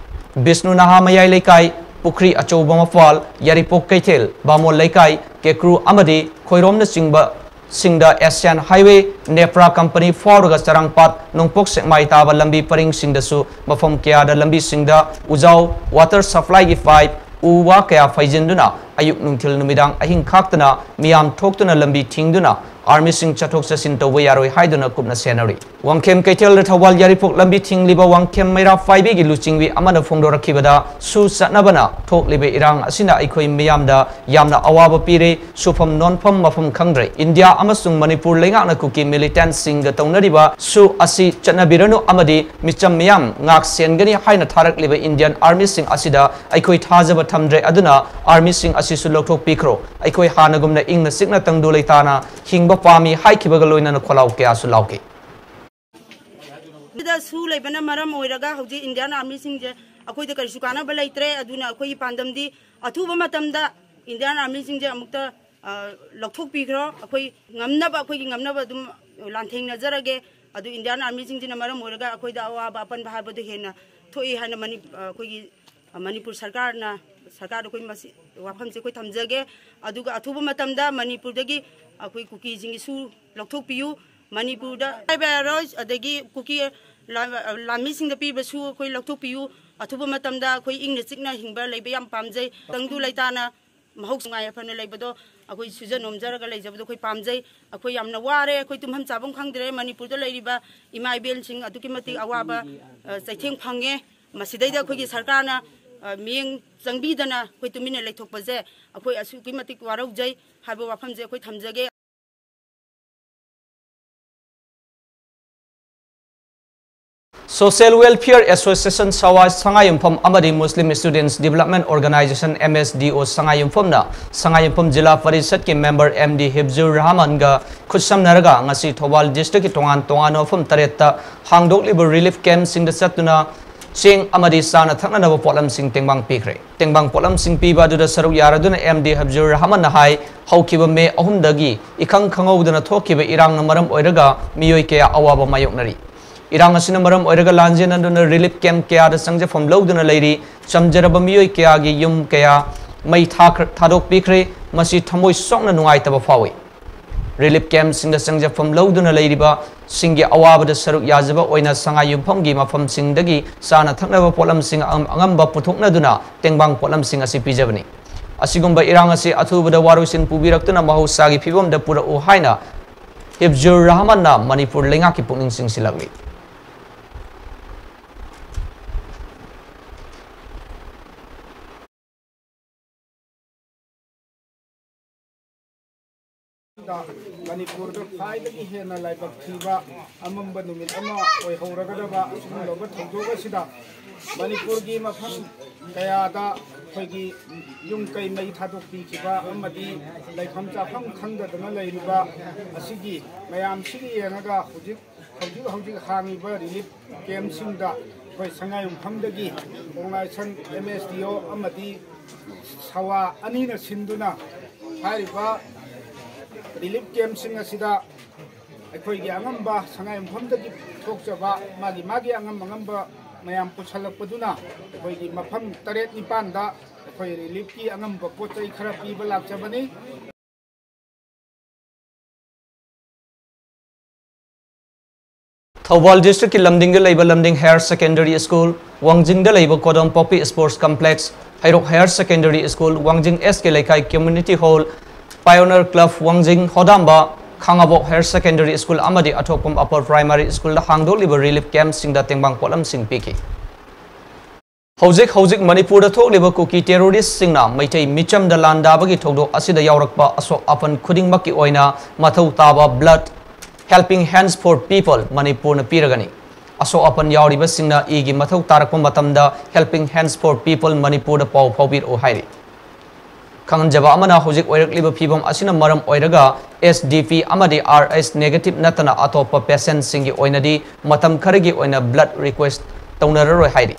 ꯕꯤꯁꯅꯨ ꯅꯍꯥ ꯃꯌꯥꯏ ꯂꯩꯀꯥꯏ, ꯄꯨꯈ꯭ꯔꯤ ꯑꯆꯧꯕ ꯃꯄꯥꯜ, ꯌꯥꯏꯔꯤꯄꯣꯛ ꯀꯩꯊꯦꯜ, ꯕꯥꯃꯣꯟ ꯂꯩꯀꯥꯏ, ꯀꯦꯀ꯭ꯔꯨ ꯑꯃꯗꯤ ꯈꯣꯏꯔꯣꯝꯅꯆꯤꯡꯕ ꯁꯤꯡꯗ Asian Highway, ꯅꯦꯄ꯭ꯔꯥ company ꯐꯥꯎꯔꯒ ꯆꯔꯥꯡꯄꯥꯠ, ꯅꯣꯡꯄꯣꯛ ꯁꯦꯛꯃꯥꯏ ꯇꯥꯕ ꯂꯝꯕꯤ ꯄꯔꯤꯡꯁꯤꯡꯗꯁꯨ ꯃꯐꯝ ꯀꯌꯥꯗ ꯂꯝꯕꯤꯁꯤꯡꯗ ꯎꯖꯥꯎ, water supplyꯒꯤ pipe, ꯎ ꯋꯥ ꯀꯌꯥ ꯐꯩꯖꯤꯟꯗꯨꯅ ꯑꯌꯨꯛ ꯅꯨꯡꯊꯤꯜ ꯅꯨꯃꯤꯗꯥꯡ ꯑꯍꯤꯡ ꯈꯥꯛꯇꯅ ꯃꯤꯌꯥꯝ ꯊꯣꯛꯇꯨꯅ ꯂꯝꯕꯤ ꯊꯤꯡꯗꯨꯅ armyꯁꯤꯡ ꯆꯠꯊꯣꯛ ꯆꯠꯁꯤꯟ ꯇꯧꯕ ꯌꯥꯔꯣꯏ ꯍꯥꯏꯗꯨꯅ ꯀꯨꯞꯅ ꯁꯦꯟꯅꯔꯤ꯫ ꯋꯥꯡꯈꯦꯝ ꯀꯩꯊꯦꯜꯗ ꯊꯧꯕꯥꯜ ꯌꯥꯏꯔꯤꯄꯣꯛ ꯂꯝꯕꯤ ꯊꯤꯡꯂꯤꯕ ꯋꯥꯡꯈꯦꯝ ꯃꯩꯔꯥ ꯄꯥꯏꯕꯤꯒꯤ ꯂꯨꯆꯤꯡꯕꯤ ꯑꯃꯅ ꯐꯣꯡꯗꯣꯔꯛꯈꯤꯕꯗ, ꯁꯨ ꯆꯠꯅꯕꯅ ꯊꯣꯛꯂꯤꯕ ꯏꯔꯥꯡ ꯑꯁꯤꯅ ꯑꯩꯈꯣꯏ ꯃꯤꯌꯥꯝꯗ ꯌꯥꯝꯅ ꯑꯋꯥꯕ ꯄꯤꯔꯦ, ꯁꯨꯐꯝ ꯅꯣꯟꯐꯝ ꯃꯐꯝ ꯈꯪꯗ꯭ꯔꯦ꯫ ꯏꯟꯗꯤꯌꯥ ꯑꯃꯁꯨꯡ ꯃꯅꯤꯄꯨꯔ ꯂꯩꯉꯥꯛꯅ ꯀꯨꯀꯤ militantꯁꯤꯡꯒ ꯇꯧꯅꯔꯤꯕ ꯁꯨ ꯑꯁꯤ ꯆꯠꯅꯕꯤꯔꯅꯨ ꯑꯃꯗꯤ ꯃꯤꯆꯝ ꯃꯤꯌꯥꯝ ꯉꯥꯛ ꯁꯦꯟꯒꯅꯤ ꯍꯥꯏꯅ ꯊꯥꯔꯛꯂꯤꯕ Indian armyꯁꯤꯡ ꯑꯁꯤꯗ ꯑꯩꯈꯣꯏ ꯊꯥꯖꯕ ꯊꯝꯗ꯭ꯔꯦ, ꯑꯗꯨꯅ armyꯁꯤꯡ ꯑꯁꯤꯁꯨ ꯂꯧꯊꯣꯛꯄꯤꯈ꯭ꯔꯣ꯫ ꯑꯩꯈꯣꯏ ꯍꯥꯟꯅꯒꯨꯝꯅ ꯏꯪꯅ ꯆꯤꯛꯅ ꯇꯪꯗꯨ ꯂꯩꯇꯥꯅ ꯍꯤꯡꯕ ꯄꯥꯝꯃꯤ ꯍꯥꯏꯈꯤꯕꯒ ꯂꯣꯏꯅꯅ ꯈꯣꯜꯂꯥꯎ ꯀꯌꯥꯁꯨ ꯂꯥꯎꯈꯤ꯫ ꯁꯤꯗ ꯁꯨ ꯂꯩꯕꯅ ꯃꯔꯝ ꯑꯣꯏꯔꯒ ꯍꯧꯖꯤꯛ Indian armyꯁꯤꯡꯁꯦ ꯑꯩꯈꯣꯏꯗ ꯀꯔꯤꯁꯨ ꯀꯥꯟꯅꯕ ꯂꯩꯇ꯭ꯔꯦ꯫ ꯑꯗꯨꯅ ꯑꯩꯈꯣꯏꯒꯤ ꯄꯥꯟꯗꯝꯗꯤ ꯑꯊꯨꯕ ꯃꯇꯝꯗ Indian armyꯁꯤꯡꯁꯦ ꯑꯃꯨꯛꯇ, ꯑ, ꯂꯧꯊꯣꯛꯄꯤꯈ꯭ꯔꯣ꯫ ꯑꯩꯈꯣꯏ ꯉꯝꯅꯕ, ꯑꯩꯈꯣꯏꯒꯤ ꯉꯝꯅꯕ ꯑꯗꯨꯝ ꯂꯥꯟꯊꯦꯡꯅꯖꯔꯒꯦ꯫ ꯑꯗꯨ Indian armyꯁꯤꯡꯁꯤꯅ ꯃꯔꯝ ꯑꯣꯏꯔꯒ ꯑꯩꯈꯣꯏꯗ ꯑꯋꯥꯕ ꯑꯄꯟꯕ ꯍꯥꯏꯕꯗꯨ ꯍꯦꯟꯅ ꯊꯣꯛꯏ ꯍꯥꯏꯅ ꯃꯅꯤ-, ꯑ, ꯑꯩꯈꯣꯏꯒꯤ, ꯑ, ꯃꯅꯤꯄꯨꯔ ꯁꯔꯀꯥꯔꯅ, ꯁꯔꯀꯥꯔꯗ ꯑꯩꯈꯣꯏ ꯃꯁꯤ ꯋꯥꯐꯝꯁꯦ ꯑꯩꯈꯣꯏ ꯊꯝꯖꯒꯦ꯫ ꯑꯗꯨꯒ ꯑꯊꯨꯕ ꯃꯇꯝꯗ ꯃꯅꯤꯄꯨꯔꯗꯒꯤ ꯑꯩꯈꯣꯏ ꯀꯨꯀꯤꯁꯤꯡꯒꯤ ꯁꯨ ꯂꯧꯊꯣꯛꯄꯤꯌꯨ꯫ ꯃꯅꯤꯄꯨꯔꯗ ꯍꯥꯏꯕ ꯌꯥꯔꯣꯏ, ꯑꯗꯒꯤ ꯀꯨꯀꯤ ꯂꯥꯟ-, ꯂꯥꯟꯃꯤꯁꯤꯡꯗ ꯄꯤꯕꯁꯨ ꯑꯩꯈꯣꯏ ꯂꯧꯊꯣꯛꯄꯤꯌꯨ꯫ ꯑꯊꯨꯕ ꯃꯇꯝꯗ ꯑꯩꯈꯣꯏ ꯏꯪꯅ ꯆꯤꯛꯅ ꯍꯤꯡꯕ ꯂꯩꯕ ꯌꯥꯝ ꯄꯥꯝꯖꯩ꯫ ꯇꯪꯗꯨ ꯂꯩꯇꯥꯅ ꯃꯍꯧ ꯅꯨꯡꯉꯥꯏ ꯌꯥꯏꯐꯅ ꯂꯩꯕꯗꯣ ꯑꯩꯈꯣꯏ ꯁꯨꯖ ꯅꯣꯝꯖꯔꯒ ꯂꯩꯖꯕꯗꯣ ꯑꯩꯈꯣꯏ ꯄꯥꯝꯖꯩ꯫ ꯑꯩꯈꯣꯏ ꯌꯥꯝꯅ ꯋꯥꯔꯦ, ꯑꯩꯈꯣꯏ ꯇꯨꯝꯐꯝ ꯆꯥꯐꯝ ꯈꯪꯗ꯭ꯔꯦ꯫ ꯃꯅꯤꯄꯨꯔꯗ ꯂꯩꯔꯤꯕ ꯏꯃꯥ ꯏꯕꯦꯜꯁꯤꯡ ꯑꯗꯨꯛꯀꯤ ꯃꯇꯤꯛ ꯑꯋꯥꯕ, ꯑ, ꯆꯩꯊꯦꯡ ꯐꯪꯉꯦ꯫ ꯃꯁꯤꯗꯩꯗ ꯑꯩꯈꯣꯏꯒꯤ ꯁꯔꯀꯥꯔꯅ, ꯑ, ꯃꯤꯠꯌꯦꯡ ꯆꯪꯕꯤꯗꯅ ꯑꯩꯈꯣꯏ ꯇꯨꯃꯤꯟꯅ ꯂꯩꯊꯣꯛꯄꯁꯦ ꯑꯩꯈꯣꯏ ꯑꯁꯨꯛꯀꯤ ꯃꯇꯤꯛ ꯋꯥꯔꯧꯖꯩ ꯍꯥꯏꯕ ꯋꯥꯐꯝꯁꯦ ꯑꯩꯈꯣꯏ ꯊꯝꯖꯒꯦ꯫ Social Welfare Association ꯁꯋꯥ ꯁꯉꯥꯏꯌꯨꯝꯐꯝ ꯑꯃꯗꯤ Muslim Students Development Organization, M S D O, ꯁꯉꯥꯏꯌꯨꯝꯐꯝꯅ ꯁꯉꯥꯏꯌꯨꯝꯐꯝ ꯖꯤꯂꯥ ꯄꯔꯤꯁꯠꯀꯤ member M D ꯍꯤꯐꯖꯨꯔ ꯔꯍꯃꯟꯒ ꯈꯨꯠꯁꯝꯅꯔꯒ ꯉꯁꯤ ꯊꯧꯕꯥꯜ districtꯀꯤ ꯇꯣꯉꯥꯟ ꯇꯣꯉꯥꯟꯕ ꯃꯐꯝ ꯇꯔꯦꯠꯇ ꯍꯥꯡꯗꯣꯛꯂꯤꯕ relief campꯁꯤꯡꯗ ꯆꯠꯇꯨꯅ ꯆꯦꯡ ꯑꯃꯗꯤ ꯆꯥꯅ ꯊꯛꯅꯅꯕ ꯄꯣꯠꯂꯝꯁꯤꯡ ꯇꯦꯡꯕꯥꯡ ꯄꯤꯈ꯭ꯔꯦ꯫ ꯇꯦꯡꯕꯥꯡ ꯄꯣꯠꯂꯝꯁꯤꯡ ꯄꯤꯕ ꯑꯗꯨꯗ ꯁꯔꯨꯛ ꯌꯥꯔꯗꯨꯅ M D ꯍꯤꯐꯖꯨꯔ ꯔꯍꯃꯟꯅ ꯍꯥꯏ, ꯍꯧꯈꯤꯕ ꯃꯦ ꯑꯍꯨꯝꯗꯒꯤ ꯏꯈꯪ ꯈꯪꯍꯧꯗꯅ ꯊꯣꯛꯈꯤꯕ ꯏꯔꯥꯡꯅ ꯃꯔꯝ ꯑꯣꯏꯔꯒ ꯃꯤꯑꯣꯏ ꯀꯌꯥ ꯑꯋꯥꯕ ꯃꯥꯌꯣꯛꯅꯔꯤ꯫ ꯏꯔꯥꯡ ꯑꯁꯤꯅ ꯃꯔꯝ ꯑꯣꯏꯔꯒ ꯂꯥꯟꯖꯦꯟꯅꯗꯨꯅ relief camp ꯀꯌꯥꯗ ꯆꯪꯖꯐꯝ ꯂꯧꯗꯨꯅ ꯂꯩꯔꯤ꯫ ꯆꯝꯖꯔꯕ ꯃꯤꯑꯣꯏ ꯀꯌꯥꯒꯤ ꯌꯨꯝ ꯀꯌꯥ ꯃꯩ ꯊꯥꯈ꯭ꯔ-, ꯊꯥꯗꯣꯛꯄꯤꯈ꯭ꯔꯦ꯫ ꯃꯁꯤ ꯊꯃꯣꯏ ꯁꯣꯛꯅ ꯅꯨꯡꯉꯥꯏꯇꯕ ꯐꯥꯎꯏ꯫ Relief campꯁꯤꯡꯗ ꯆꯪꯖꯐꯝ ꯂꯧꯗꯨꯅ ꯂꯩꯔꯤꯕꯁꯤꯡꯒꯤ ꯑꯋꯥꯕꯗ ꯁꯔꯨꯛ ꯌꯥꯖꯕ ꯑꯣꯏꯅ ꯁꯉꯥꯏ ꯌꯨꯝꯐꯝꯒꯤ ꯃꯐꯝꯁꯤꯡꯗꯒꯤ ꯆꯥꯅ ꯊꯛꯅꯕ ꯄꯣꯠꯂꯝꯁꯤꯡ ꯑꯉꯝ ꯑꯉꯝꯕ ꯄꯨꯊꯣꯛꯅꯗꯨꯅ ꯇꯦꯡꯕꯥꯡ ꯄꯣꯠꯂꯝꯁꯤꯡ ꯑꯁꯤ ꯄꯤꯖꯕꯅꯤ꯫ ꯑꯁꯤꯒꯨꯝꯕ ꯏꯔꯥꯡ ꯑꯁꯤ ꯑꯊꯨꯕꯗ ꯋꯥꯔꯣꯏꯁꯤꯟ ꯄꯨꯕꯤꯔꯛꯇꯨꯅ ꯃꯍꯧꯁꯥꯒꯤ ꯐꯤꯕꯝꯗ ꯄꯨꯔꯛꯎ ꯍꯥꯏꯅ ꯍꯤꯐꯖꯨꯔ ꯔꯍꯃꯟꯅ ꯃꯅꯤꯄꯨꯔ ꯂꯩꯉꯥꯛꯀꯤ ꯄꯨꯛꯅꯤꯡ ꯆꯤꯡꯁꯤꯜꯂꯛꯂꯤ꯫ ꯃꯅꯤꯄꯨꯔꯗ ꯈ꯭ꯋꯥꯏꯗꯒꯤ ꯍꯦꯟꯅ ꯂꯥꯏꯕꯛ ꯊꯤꯕ ꯑꯃꯝꯕ ꯅꯨꯃꯤꯠ ꯑꯃ ꯑꯣꯏꯍꯧꯔꯒꯗꯕ ꯑꯁꯤꯒꯨꯝꯂꯕ ꯊꯧꯗꯣꯛ ꯑꯁꯤꯗ ꯃꯅꯤꯄꯨꯔꯒꯤ ꯃꯐꯝ ꯀꯌꯥꯗ ꯑꯩꯈꯣꯏꯒꯤ ꯌꯨꯝ ꯀꯩ ꯃꯩ ꯊꯥꯗꯣꯛꯄꯤꯈꯤꯕ ꯑꯃꯗꯤ ꯂꯩꯐꯝ ꯆꯥꯐꯝ ꯈꯪꯗꯗꯅ ꯂꯩꯔꯤꯕ ꯑꯁꯤꯒꯤ ꯃꯌꯥꯝꯁꯤꯒꯤ ꯌꯦꯡꯉꯒ ꯍꯧꯖꯤꯛ ꯍꯧꯖꯤꯛ ꯍꯧꯖꯤꯛ ꯍꯥꯡꯉꯤꯕ relief campꯁꯤꯡꯗ ꯑꯩꯈꯣꯏ ꯁꯉꯥꯏꯌꯨꯝꯐꯝꯗꯒꯤ organization M S D O ꯑꯃꯗꯤ ꯁꯋꯥ ꯑꯅꯤꯅ ꯁꯤꯟꯗꯨꯅ ꯍꯥꯏꯔꯤꯕ relief campꯁꯤꯡ ꯑꯁꯤꯗ ꯑꯩꯈꯣꯏꯒꯤ ꯑꯉꯝꯕ ꯁꯉꯥꯏꯌꯨꯝꯐꯝꯗꯒꯤ ꯊꯣꯛꯆꯕ ꯃꯥꯒꯤ ꯃꯥꯒꯤ ꯑꯉꯝ ꯑꯉꯝꯕ ꯃꯌꯥꯝ ꯄꯨꯁꯜꯂꯛꯄꯗꯨꯅ ꯑꯩꯈꯣꯏꯒꯤ ꯃꯐꯝ ꯇꯔꯦꯠ ꯅꯤꯄꯥꯟꯗ ꯑꯩꯈꯣꯏ reliefꯀꯤ ꯑꯉꯝꯕ ꯄꯣꯠ ꯆꯩ ꯈꯔ ꯄꯤꯕ ꯂꯥꯛꯆꯕꯅꯤ꯫ ꯊꯧꯕꯥꯜ districtꯀꯤ ꯂꯝꯗꯤꯡꯗ ꯂꯩꯕ ꯂꯝꯗꯤꯡ Higher Secondary School, ꯋꯥꯡꯖꯤꯡꯗ ꯂꯩꯕ ꯀꯣꯗꯣꯝ ꯄꯣꯛꯄꯤ Sports Complex, ꯍꯩꯔꯣꯛ Higher Secondary School, ꯋꯥꯡꯖꯤꯡ S K ꯂꯩꯀꯥꯏ Community Hall, Pioneer Club ꯋꯥꯡꯖꯤꯡ, ꯍꯣꯗꯥꯝꯕ, ꯈꯥꯉꯕꯣꯛ Higher Secondary School ꯑꯃꯗꯤ ꯑꯊꯣꯛꯄꯝ Upper Primary Schoolꯗ ꯍꯥꯡꯗꯣꯛꯂꯤꯕ relief campꯁꯤꯡꯗ ꯇꯦꯡꯕꯥꯡ ꯄꯣꯠꯂꯝꯁꯤꯡ ꯄꯤꯈꯤ꯫ ꯍꯧꯖꯤꯛ ꯍꯧꯖꯤꯛ ꯃꯅꯤꯄꯨꯔꯗ ꯊꯣꯛꯂꯤꯕ ꯀꯨꯀꯤ terroristꯁꯤꯡꯅ ꯃꯩꯇꯩ ꯃꯤꯆꯝꯗ ꯂꯥꯟꯗꯥꯕꯒꯤ ꯊꯧꯗꯣꯛ ꯑꯁꯤꯗ ꯌꯥꯎꯔꯛꯄ ꯑꯁꯣꯛ ꯑꯄꯟ ꯈꯨꯗꯤꯡꯃꯛꯀꯤ ꯑꯣꯏꯅ ꯃꯊꯧ ꯇꯥꯕ blood Helping Hands for People ꯃꯅꯤꯄꯨꯔꯅ ꯄꯤꯔꯒꯅꯤ꯫ ꯑꯁꯣꯛ ꯑꯄꯟ ꯌꯥꯎꯔꯤꯕꯁꯤꯡꯅ ꯏꯒꯤ ꯃꯊꯧ ꯇꯥꯔꯛꯄ ꯃꯇꯝꯗ Helping Hands for People ꯃꯅꯤꯄꯨꯔꯗ ꯄꯥꯎ ꯐꯥꯎꯕꯤꯔꯛꯎ ꯍꯥꯏꯔꯤ꯫ ꯈꯪꯍꯟꯖꯕ ꯑꯃꯅ, ꯍꯧꯖꯤꯛ ꯑꯣꯏꯔꯛꯂꯤꯕ ꯐꯤꯕꯝ ꯑꯁꯤꯅ ꯃꯔꯝ ꯑꯣꯏꯔꯒ S D P ꯑꯃꯗꯤ R S negative ꯅꯠꯇꯅ ꯑꯇꯣꯞꯄ patientꯁꯤꯡꯒꯤ ꯑꯣꯏꯅꯗꯤ ꯃꯇꯝ ꯈꯔꯒꯤ ꯑꯣꯏꯅ blood request ꯇꯧꯅꯔꯔꯣꯏ ꯍꯥꯏꯔꯤ꯫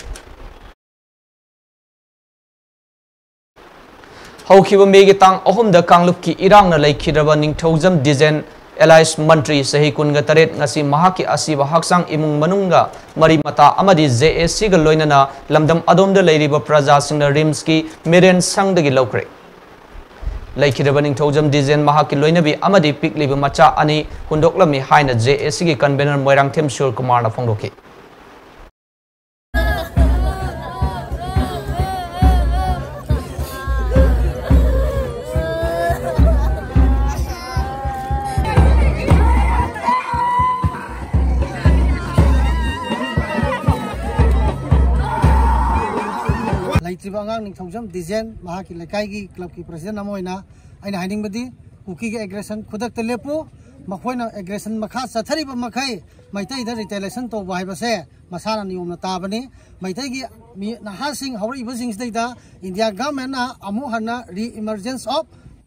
ꯍꯧꯈꯤꯕ ꯃꯦꯒꯤ ꯇꯥꯡ ꯑꯍꯨꯝꯗ ꯀꯥꯡꯂꯨꯞꯀꯤ ꯏꯔꯥꯡꯅ ꯂꯩꯈꯤꯗ꯭ꯔꯕ ꯅꯤꯡꯊꯧꯖꯝ ꯗꯤꯖꯦꯟ, ꯑꯦꯂꯥꯏꯁ ꯃꯟꯇ꯭ꯔꯤ, ꯆꯍꯤ ꯀꯨꯟꯒ ꯇꯔꯦꯠ, ꯉꯁꯤ ꯃꯍꯥꯛꯀꯤ ꯑꯁꯤꯕ ꯍꯛꯆꯥꯡ, ꯏꯃꯨꯡ ꯃꯅꯨꯡꯒ ꯃꯔꯤ ꯃꯇꯥ ꯑꯃꯗꯤ J A Cꯒ ꯂꯣꯏꯅꯅ ꯂꯝꯗꯝ ꯑꯗꯣꯝꯗ ꯂꯩꯔꯤꯕ ꯄ꯭ꯔꯖꯥꯁꯤꯡꯅ RIMSꯀꯤ ꯃꯤꯔꯦꯟ ꯁꯪꯗꯒꯤ ꯂꯧꯈ꯭ꯔꯦ꯫ ꯂꯩꯈꯤꯗ꯭ꯔꯕ ꯅꯤꯡꯊꯧꯖꯝ ꯗꯤꯖꯦꯟ ꯃꯍꯥꯛꯀꯤ ꯂꯣꯏꯅꯕꯤ ꯑꯃꯗꯤ ꯄꯤꯛꯂꯤꯕ ꯃꯆꯥ ꯑꯅꯤ ꯍꯨꯟꯗꯣꯛꯂꯝꯃꯤ ꯍꯥꯏꯅ J A Cꯒꯤ convener ꯃꯣꯏꯔꯥꯡꯊꯦꯝ ꯁꯨꯔꯀꯨꯃꯥꯔꯅ ꯐꯣꯡꯗꯣꯛꯈꯤ꯫ ꯂꯩꯇ꯭ꯔꯤꯕ ꯑꯉꯥꯡ ꯅꯤꯡꯊꯧꯖꯝ ꯗꯤꯖꯦꯟ, ꯃꯍꯥꯛꯀꯤ ꯂꯩꯀꯥꯏꯒꯤ clubꯀꯤ president ꯑꯃ ꯑꯣꯏꯅ ꯑꯩꯅ ꯍꯥꯏꯅꯤꯡꯕꯗꯤ, ꯀꯨꯀꯤꯒꯤ aggression ꯈꯨꯗꯛꯇ ꯂꯦꯞꯄꯨ꯫ ꯃꯈꯣꯏꯅ aggression ꯃꯈꯥ ꯆꯠꯊꯔꯤꯕ ꯃꯈꯩ ꯃꯩꯇꯩꯗ retaliation ꯇꯧꯕ ꯍꯥꯏꯕꯁꯦ ꯃꯁꯥꯅ ꯅꯤꯌꯣꯝꯅ ꯇꯥꯕꯅꯤ꯫ ꯃꯩꯇꯩꯒꯤ ꯃꯤ, ꯅꯍꯥꯁꯤꯡ ꯍꯧꯔꯛꯏꯕꯁꯤꯡꯁꯤꯗꯩꯗ India governmentꯅ ꯑꯃꯨꯛ ꯍꯟꯅ re-emergence of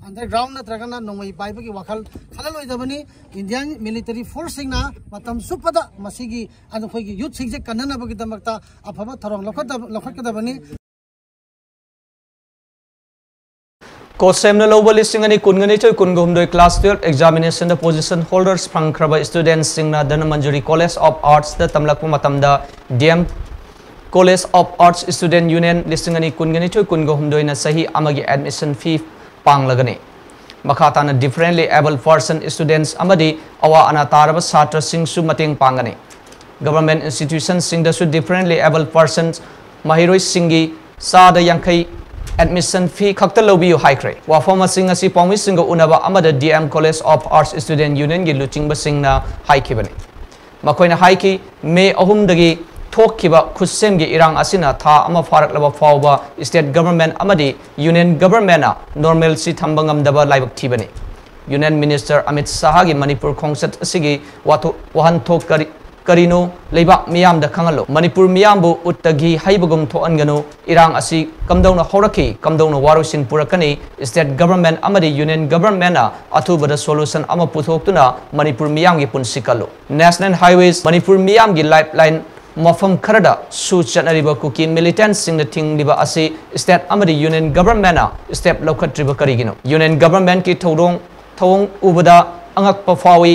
underground ꯅꯠꯇ꯭ꯔꯒꯅ ꯅꯣꯡꯃꯩ ꯄꯥꯏꯕꯒꯤ ꯋꯥꯈꯜ ꯈꯜꯂꯂꯣꯏꯗꯕꯅꯤ꯫ Indian military forceꯁꯤꯡꯅ ꯃꯇꯝ ꯆꯨꯞꯄꯗ ꯃꯁꯤꯒꯤ ꯑꯩꯈꯣꯏꯒꯤ youthꯁꯤꯡꯁꯦ ꯀꯟꯅꯅꯕꯒꯤꯗꯃꯛꯇ ꯑꯐꯕ ꯊꯧꯔꯥꯡ ꯂꯧꯈꯠꯇꯕ-, ꯂꯧꯈꯠꯀꯗꯕꯅꯤ꯫ ꯀꯣꯁꯦꯝꯅ ꯂꯧꯕ ꯂꯤꯁꯤꯡ ꯑꯅꯤ ꯀꯨꯟꯒ ꯅꯤꯊꯣꯏ ꯀꯨꯟꯒ ꯍꯨꯝꯗꯣꯏ class twelve examinationꯗ position holders ꯐꯪꯈ꯭ꯔꯕ studentꯁꯤꯡꯅ Dhanamanjuri College of Artsꯇ ꯇꯝꯂꯛꯄ ꯃꯇꯝꯗ D M College of Arts Student Union ꯂꯤꯁꯤꯡ ꯑꯅꯤ ꯀꯨꯟꯒ ꯅꯤꯊꯣꯏ ꯀꯨꯟꯒ ꯍꯨꯝꯗꯣꯏꯅ ꯆꯍꯤ ꯑꯃꯒꯤ admission fee ꯄꯥꯡꯂꯒꯅꯤ꯫ ꯃꯈꯥ ꯇꯥꯅ differently abled person students ꯑꯃꯗꯤ ꯑꯋꯥ ꯑꯅꯥ ꯇꯥꯔꯕ ꯁꯥꯇ꯭ꯔꯁꯤꯡꯁꯨ ꯃꯇꯦꯡ ꯄꯥꯡꯒꯅꯤ꯫ Government institutionꯁꯤꯡꯗꯁꯨ differently abled persons ꯃꯍꯩꯔꯣꯏꯁꯤꯡꯒꯤ ꯆꯥꯗ ꯌꯥꯡꯈꯩ admission fee ꯈꯛꯇ ꯂꯧꯕꯤꯌꯨ ꯍꯥꯏꯈ꯭ꯔꯦ꯫ ꯋꯥꯐꯝ ꯑꯁꯤ ꯉꯁꯤ ꯄꯥꯎꯃꯤꯁꯤꯡꯒ ꯎꯅꯕ ꯑꯃꯗ D M College of Arts Student Union ꯒꯤ ꯂꯨꯆꯤꯡꯕꯁꯤꯡꯅ ꯍꯥꯏꯈꯤꯕꯅꯤ꯫ ꯃꯈꯣꯏꯅ ꯍꯥꯏꯈꯤ, ꯃꯦ ꯑꯍꯨꯝꯗꯒꯤ ꯊꯣꯛꯈꯤꯕ ꯈꯨꯠꯁꯦꯝꯒꯤ ꯏꯔꯥꯡ ꯑꯁꯤꯅ ꯊꯥ ꯑꯃ ꯐꯥꯔꯛꯂꯕ ꯐꯥꯎꯕ state government ꯑꯃꯗꯤ union government ꯅ normalcy ꯊꯝꯕ ꯉꯝꯗꯕ ꯂꯥꯏꯕꯛ ꯊꯤꯕꯅꯤ꯫ Union Minister ꯑꯃꯤꯠ ꯁꯥꯍꯒꯤ ꯃꯅꯤꯄꯨꯔ ꯈꯣꯡꯆꯠ ꯑꯁꯤꯒꯤ ꯋꯥꯊꯣꯛ, ꯋꯥꯍꯟꯊꯣꯛ ꯀꯔꯤ, ꯀꯔꯤꯅꯣ ꯂꯩꯕꯥꯛ ꯃꯤꯌꯥꯝꯗ ꯈꯪꯍꯜꯂꯨ꯫ ꯃꯅꯤꯄꯨꯔ ꯃꯤꯌꯥꯝꯕꯨ ꯎꯠꯇꯒꯤ ꯍꯩꯕꯒꯨꯝ ꯊꯣꯛꯍꯟꯒꯅꯨ꯫ ꯏꯔꯥꯡ ꯑꯁꯤ ꯀꯝꯗꯧꯅ ꯍꯧꯔꯛꯈꯤ, ꯀꯝꯗꯧꯅ ꯋꯥꯔꯣꯏꯁꯤꯟ ꯄꯨꯔꯛꯀꯅꯤ? State government ꯑꯃꯗꯤ union government ꯅ ꯑꯊꯨꯕꯗ solution ꯑꯃ ꯄꯨꯊꯣꯛꯇꯨꯅ ꯃꯅꯤꯄꯨꯔ ꯃꯤꯌꯥꯝꯒꯤ ꯄꯨꯟꯁꯤ ꯀꯜꯂꯨ꯫ National Highways ꯃꯅꯤꯄꯨꯔ ꯃꯤꯌꯥꯝꯒꯤ lifeline ꯃꯐꯝ ꯈꯔꯗ ꯁꯨ ꯆꯠꯅꯔꯤꯕ ꯀꯨꯀꯤ militant ꯁꯤꯡꯅ ꯊꯤꯡꯂꯤꯕ ꯑꯁꯤ state ꯑꯃꯗꯤ union government ꯅ step ꯂꯧꯈꯠꯇ꯭ꯔꯤꯕ ꯀꯔꯤꯒꯤꯅꯣ? Union government ꯀꯤ ꯊꯧꯗꯣꯡ, ꯊꯧꯑꯣꯡ ꯎꯕꯗ ꯑꯉꯛꯄ ꯐꯥꯎꯏ꯫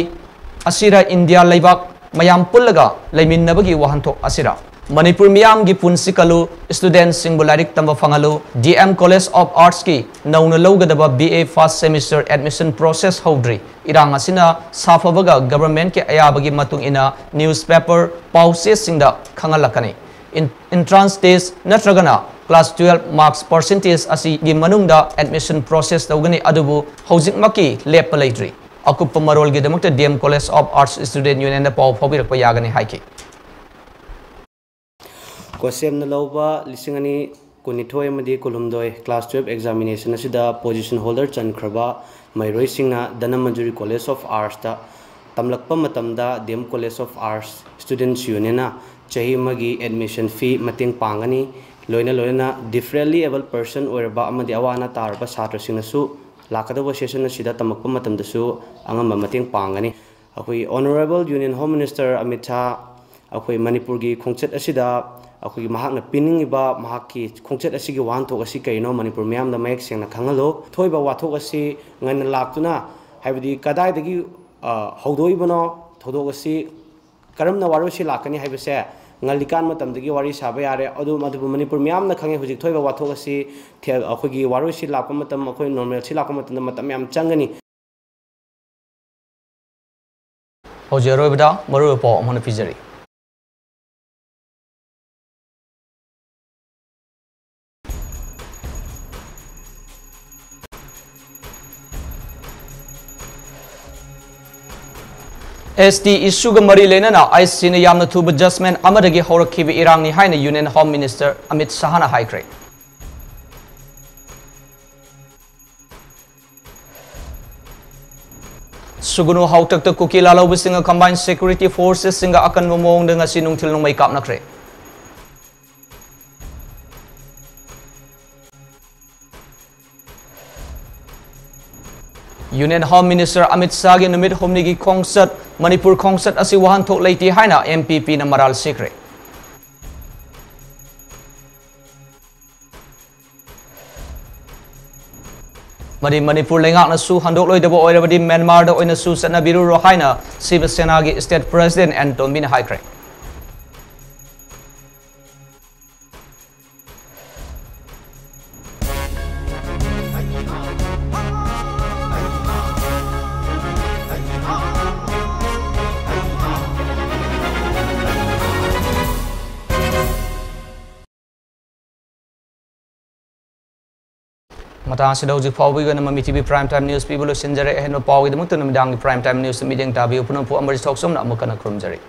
ꯑꯁꯤꯔ ꯏꯟꯗꯤꯌꯥ ꯂꯩꯕꯥꯛ ꯃꯌꯥꯝ ꯄꯨꯜꯂꯒ ꯂꯩꯃꯤꯟꯅꯕꯒꯤ ꯋꯥꯍꯟꯊꯣꯛ ꯑꯁꯤꯔ? ꯃꯅꯤꯄꯨꯔ ꯃꯤꯌꯥꯝꯒꯤ ꯄꯨꯟꯁꯤ ꯀꯜꯂꯨ, student ꯁꯤꯡꯕꯨ ꯂꯥꯏꯔꯤꯛ ꯇꯝꯕ ꯐꯪꯍꯜꯂꯨ꯫ D M College of Arts ꯀꯤ ꯅꯧꯅ ꯂꯧꯒꯗꯕ B A first semester admission process ꯍꯧꯗ꯭ꯔꯤ꯫ ꯏꯔꯥꯡ ꯑꯁꯤꯅ ꯁꯥꯐꯕꯒ government ꯀꯤ ꯑꯌꯥꯕꯒꯤ ꯃꯇꯨꯡ ꯏꯟꯅ newspaper, ꯄꯥꯎ ꯆꯦꯁꯤꯡꯗ ꯈꯪꯍꯜꯂꯛꯀꯅꯤ꯫ ꯏꯟ-, entrance test ꯅꯠꯇ꯭ꯔꯒꯅ class twelve marks percentage ꯑꯁꯤꯒꯤ ꯃꯅꯨꯡꯗ admission process ꯇꯧꯒꯅꯤ, ꯑꯗꯨꯕꯨ ꯍꯧꯖꯤꯛꯃꯛꯀꯤ ꯂꯦꯞꯄ ꯂꯩꯇ꯭ꯔꯤ꯫ ꯑꯀꯨꯞꯄ ꯃꯔꯣꯜꯒꯤꯗꯃꯛꯇ D M College of Arts Student Union ꯗ ꯄꯥꯎ ꯐꯥꯎꯕꯤꯔꯛꯄ ꯌꯥꯒꯅꯤ ꯍꯥꯏꯈꯤ꯫ ꯀꯣꯁꯦꯝꯅ ꯂꯧꯕ ꯂꯤꯁꯤꯡ ꯑꯅꯤ ꯀꯨꯟꯅꯤꯊꯣꯏ ꯑꯃꯗꯤ ꯀꯨꯟꯍꯨꯝꯗꯣꯏ class twelve examination ꯑꯁꯤꯗ position holder ꯆꯟꯈ꯭ꯔꯕ ꯃꯍꯩꯔꯣꯏꯁꯤꯡꯅ ꯙꯅꯃꯟꯖꯨꯔꯤ College of Arts ꯇ ꯇꯝꯂꯛꯄ ꯃꯇꯝꯗ D M College of Arts Students Union ꯅ ꯆꯍꯤ ꯑꯃꯒꯤ admission fee ꯃꯇꯦꯡ ꯄꯥꯡꯒꯅꯤ꯫ ꯂꯣꯏꯅ ꯂꯣꯏꯅꯅ differently abled person ꯑꯣꯏꯔꯕ ꯑꯃꯗꯤ ꯑꯋꯥ ꯑꯅꯥ ꯇꯥꯔꯕ ꯁꯥꯇ꯭ꯔꯁꯤꯡꯅꯁꯨ ꯂꯥꯛꯀꯗꯧꯕ session ꯑꯁꯤꯗ ꯇꯝꯃꯛꯄ ꯃꯇꯝꯗꯁꯨ ꯑꯉꯝꯕ ꯃꯇꯦꯡ ꯄꯥꯡꯒꯅꯤ꯫ ꯑꯩꯈꯣꯏ Honourable Union Home Minister Amit Shah ꯑꯩꯈꯣꯏ ꯃꯅꯤꯄꯨꯔꯒꯤ ꯈꯣꯡꯆꯠ ꯑꯁꯤꯗ ꯑꯩꯈꯣꯏꯒꯤ ꯃꯍꯥꯛꯅ ꯄꯤꯅꯤꯡꯉꯤꯕ ꯃꯍꯥꯛꯀꯤ ꯈꯣꯡꯆꯠ ꯑꯁꯤꯒꯤ ꯋꯥꯍꯟꯊꯣꯛ ꯑꯁꯤ ꯀꯔꯤꯅꯣ ꯃꯅꯤꯄꯨꯔ ꯃꯤꯌꯥꯝꯗ ꯃꯌꯦꯛ ꯁꯦꯡꯅ ꯈꯪꯍꯜꯂꯨ꯫ ꯊꯣꯛꯏꯕ ꯋꯥꯊꯣꯛ ꯑꯁꯤ ꯉꯟꯅ ꯂꯥꯛꯇꯨꯅ, ꯍꯥꯏꯕꯗꯤ ꯀꯗꯥꯏꯗꯒꯤ, ꯑ, ꯍꯧꯗꯣꯛꯏꯕꯅꯣ, ꯊꯧꯗꯣꯛ ꯑꯁꯤ ꯀꯔꯝꯅ ꯋꯥꯔꯣꯏꯁꯤꯟ ꯂꯥꯛꯀꯅꯤ ꯍꯥꯏꯕꯁꯦ ꯉꯜꯂꯤꯀꯥꯟ ꯃꯇꯝꯗꯒꯤ ꯋꯥꯔꯤ ꯁꯥꯕ ꯌꯥꯔꯦ꯫ ꯑꯗꯨ, ꯑꯗꯨꯕꯨ ꯃꯅꯤꯄꯨꯔ ꯃꯤꯌꯥꯝꯅ ꯈꯪꯉꯦ, ꯍꯧꯖꯤꯛ ꯊꯣꯛꯏꯕ ꯋꯥꯊꯣꯛ ꯑꯁꯤ ꯊꯦ-, ꯑꯩꯈꯣꯏꯒꯤ ꯋꯥꯔꯣꯏꯁꯤꯟ ꯂꯥꯛꯄ ꯃꯇꯝ, ꯑꯩꯈꯣꯏ normalcy ꯂꯥꯛꯄ ꯃꯇꯝꯗ ꯃꯇꯝ ꯌꯥꯝ ꯆꯪꯒꯅꯤ꯫ ꯍꯧꯖꯤꯛ ꯑꯔꯣꯏꯕꯗ ꯃꯔꯨꯑꯣꯏꯕ ꯄꯥꯎ ꯑꯃ ꯍꯥꯟꯅ ꯄꯤꯖꯔꯤ꯫ ꯑꯦꯁ ꯇꯤ ꯏꯁꯨꯒ ꯃꯔꯤ ꯂꯩꯅꯅ ꯑꯥꯏ ꯁꯤꯅ ꯌꯥꯝꯅ ꯊꯨꯕ ꯖꯁꯃꯦꯟ ꯑꯃꯗꯒꯤ ꯍꯧꯔꯛꯈꯤꯕ ꯏꯔꯥꯡꯅꯤ ꯍꯥꯏꯅ ꯌꯨꯅꯤꯌꯟ ꯍꯣꯝ ꯃꯤꯅꯤꯁꯇꯔ ꯑꯃꯤꯠ ꯁꯥꯍꯅ ꯍꯥꯏꯈ꯭ꯔꯦ꯫ ꯁꯨꯒꯨꯅꯨ ꯍꯥꯎꯇꯛꯇ ꯀꯨꯀꯤ ꯂꯥꯜꯍꯧꯕꯁꯤꯡꯒ ꯀꯝꯕꯥꯏꯟ ꯁꯦꯀ꯭ꯌꯨꯔꯤꯇꯤ ꯐꯣꯔꯁꯦꯁꯁꯤꯡꯒ ꯑꯀꯟꯕ ꯃꯑꯣꯡꯗ ꯉꯁꯤ ꯅꯨꯡꯊꯤꯜ ꯅꯣꯡꯃꯩ ꯀꯥꯞꯅꯈ꯭ꯔꯦ꯫ ꯌꯨꯅꯤꯌꯟ ꯍꯣꯝ ꯃꯤꯅꯤꯁꯇꯔ ꯑꯃꯤꯠ ꯁꯥꯍꯒꯤ ꯅꯨꯃꯤꯠ ꯍꯨꯝꯅꯤꯒꯤ ꯈꯣꯡꯆꯠ, ꯃꯅꯤꯄꯨꯔ ꯈꯣꯡꯆꯠ ꯑꯁꯤ ꯋꯥꯍꯟꯊꯣꯛ ꯂꯩꯇꯦ ꯍꯥꯏꯅ ꯑꯦꯝ ꯄꯤ ꯄꯤꯅ ꯃꯔꯥꯜ ꯁꯤꯈ꯭ꯔꯦ꯫ ꯃꯔꯤ ꯃꯅꯤꯄꯨꯔ ꯂꯩꯉꯥꯛꯅꯁꯨ ꯍꯟꯗꯣꯛꯂꯣꯏꯗꯕ ꯑꯣꯏꯔꯕꯗꯤ ꯃ꯭ꯌꯥꯟꯃꯥꯔꯗ ꯑꯣꯏꯅꯁꯨ ꯆꯠꯅꯕꯤꯔꯨꯔꯣ ꯍꯥꯏꯅ ꯁꯤꯕ ꯁꯦꯅꯥꯒꯤ ꯁ꯭ꯇꯦꯠ ꯄ꯭ꯔꯦꯁꯤꯗꯦꯟꯠ ꯑꯦꯟ ꯇꯣꯝꯕꯤꯅ ꯍꯥꯏꯈ꯭ꯔꯦ꯫ ꯃꯇꯥꯡ ꯑꯁꯤꯗ ꯍꯧꯖꯤꯛ ꯐꯥꯎꯕꯒꯤ ꯑꯣꯏꯅ ꯃꯃꯤ T V Prime Time News ꯄꯤꯕ ꯂꯣꯏꯁꯤꯟꯖꯔꯦ꯫ ꯑꯍꯦꯟꯕ ꯄꯥꯎꯒꯤꯗꯃꯛꯇ ꯅꯨꯃꯤꯗꯥꯡꯒꯤ Prime Time News ꯃꯤꯠꯌꯦꯡ ꯇꯥꯕꯤꯌꯨ꯫ ꯄꯨꯝꯅꯃꯛꯄꯨ ꯑꯃꯔꯖꯤꯠ ꯊꯣꯛꯆꯣꯝꯅ ꯑꯃꯨꯛ ꯍꯟꯅ ꯈꯨꯔꯨꯝꯖꯔꯤ꯫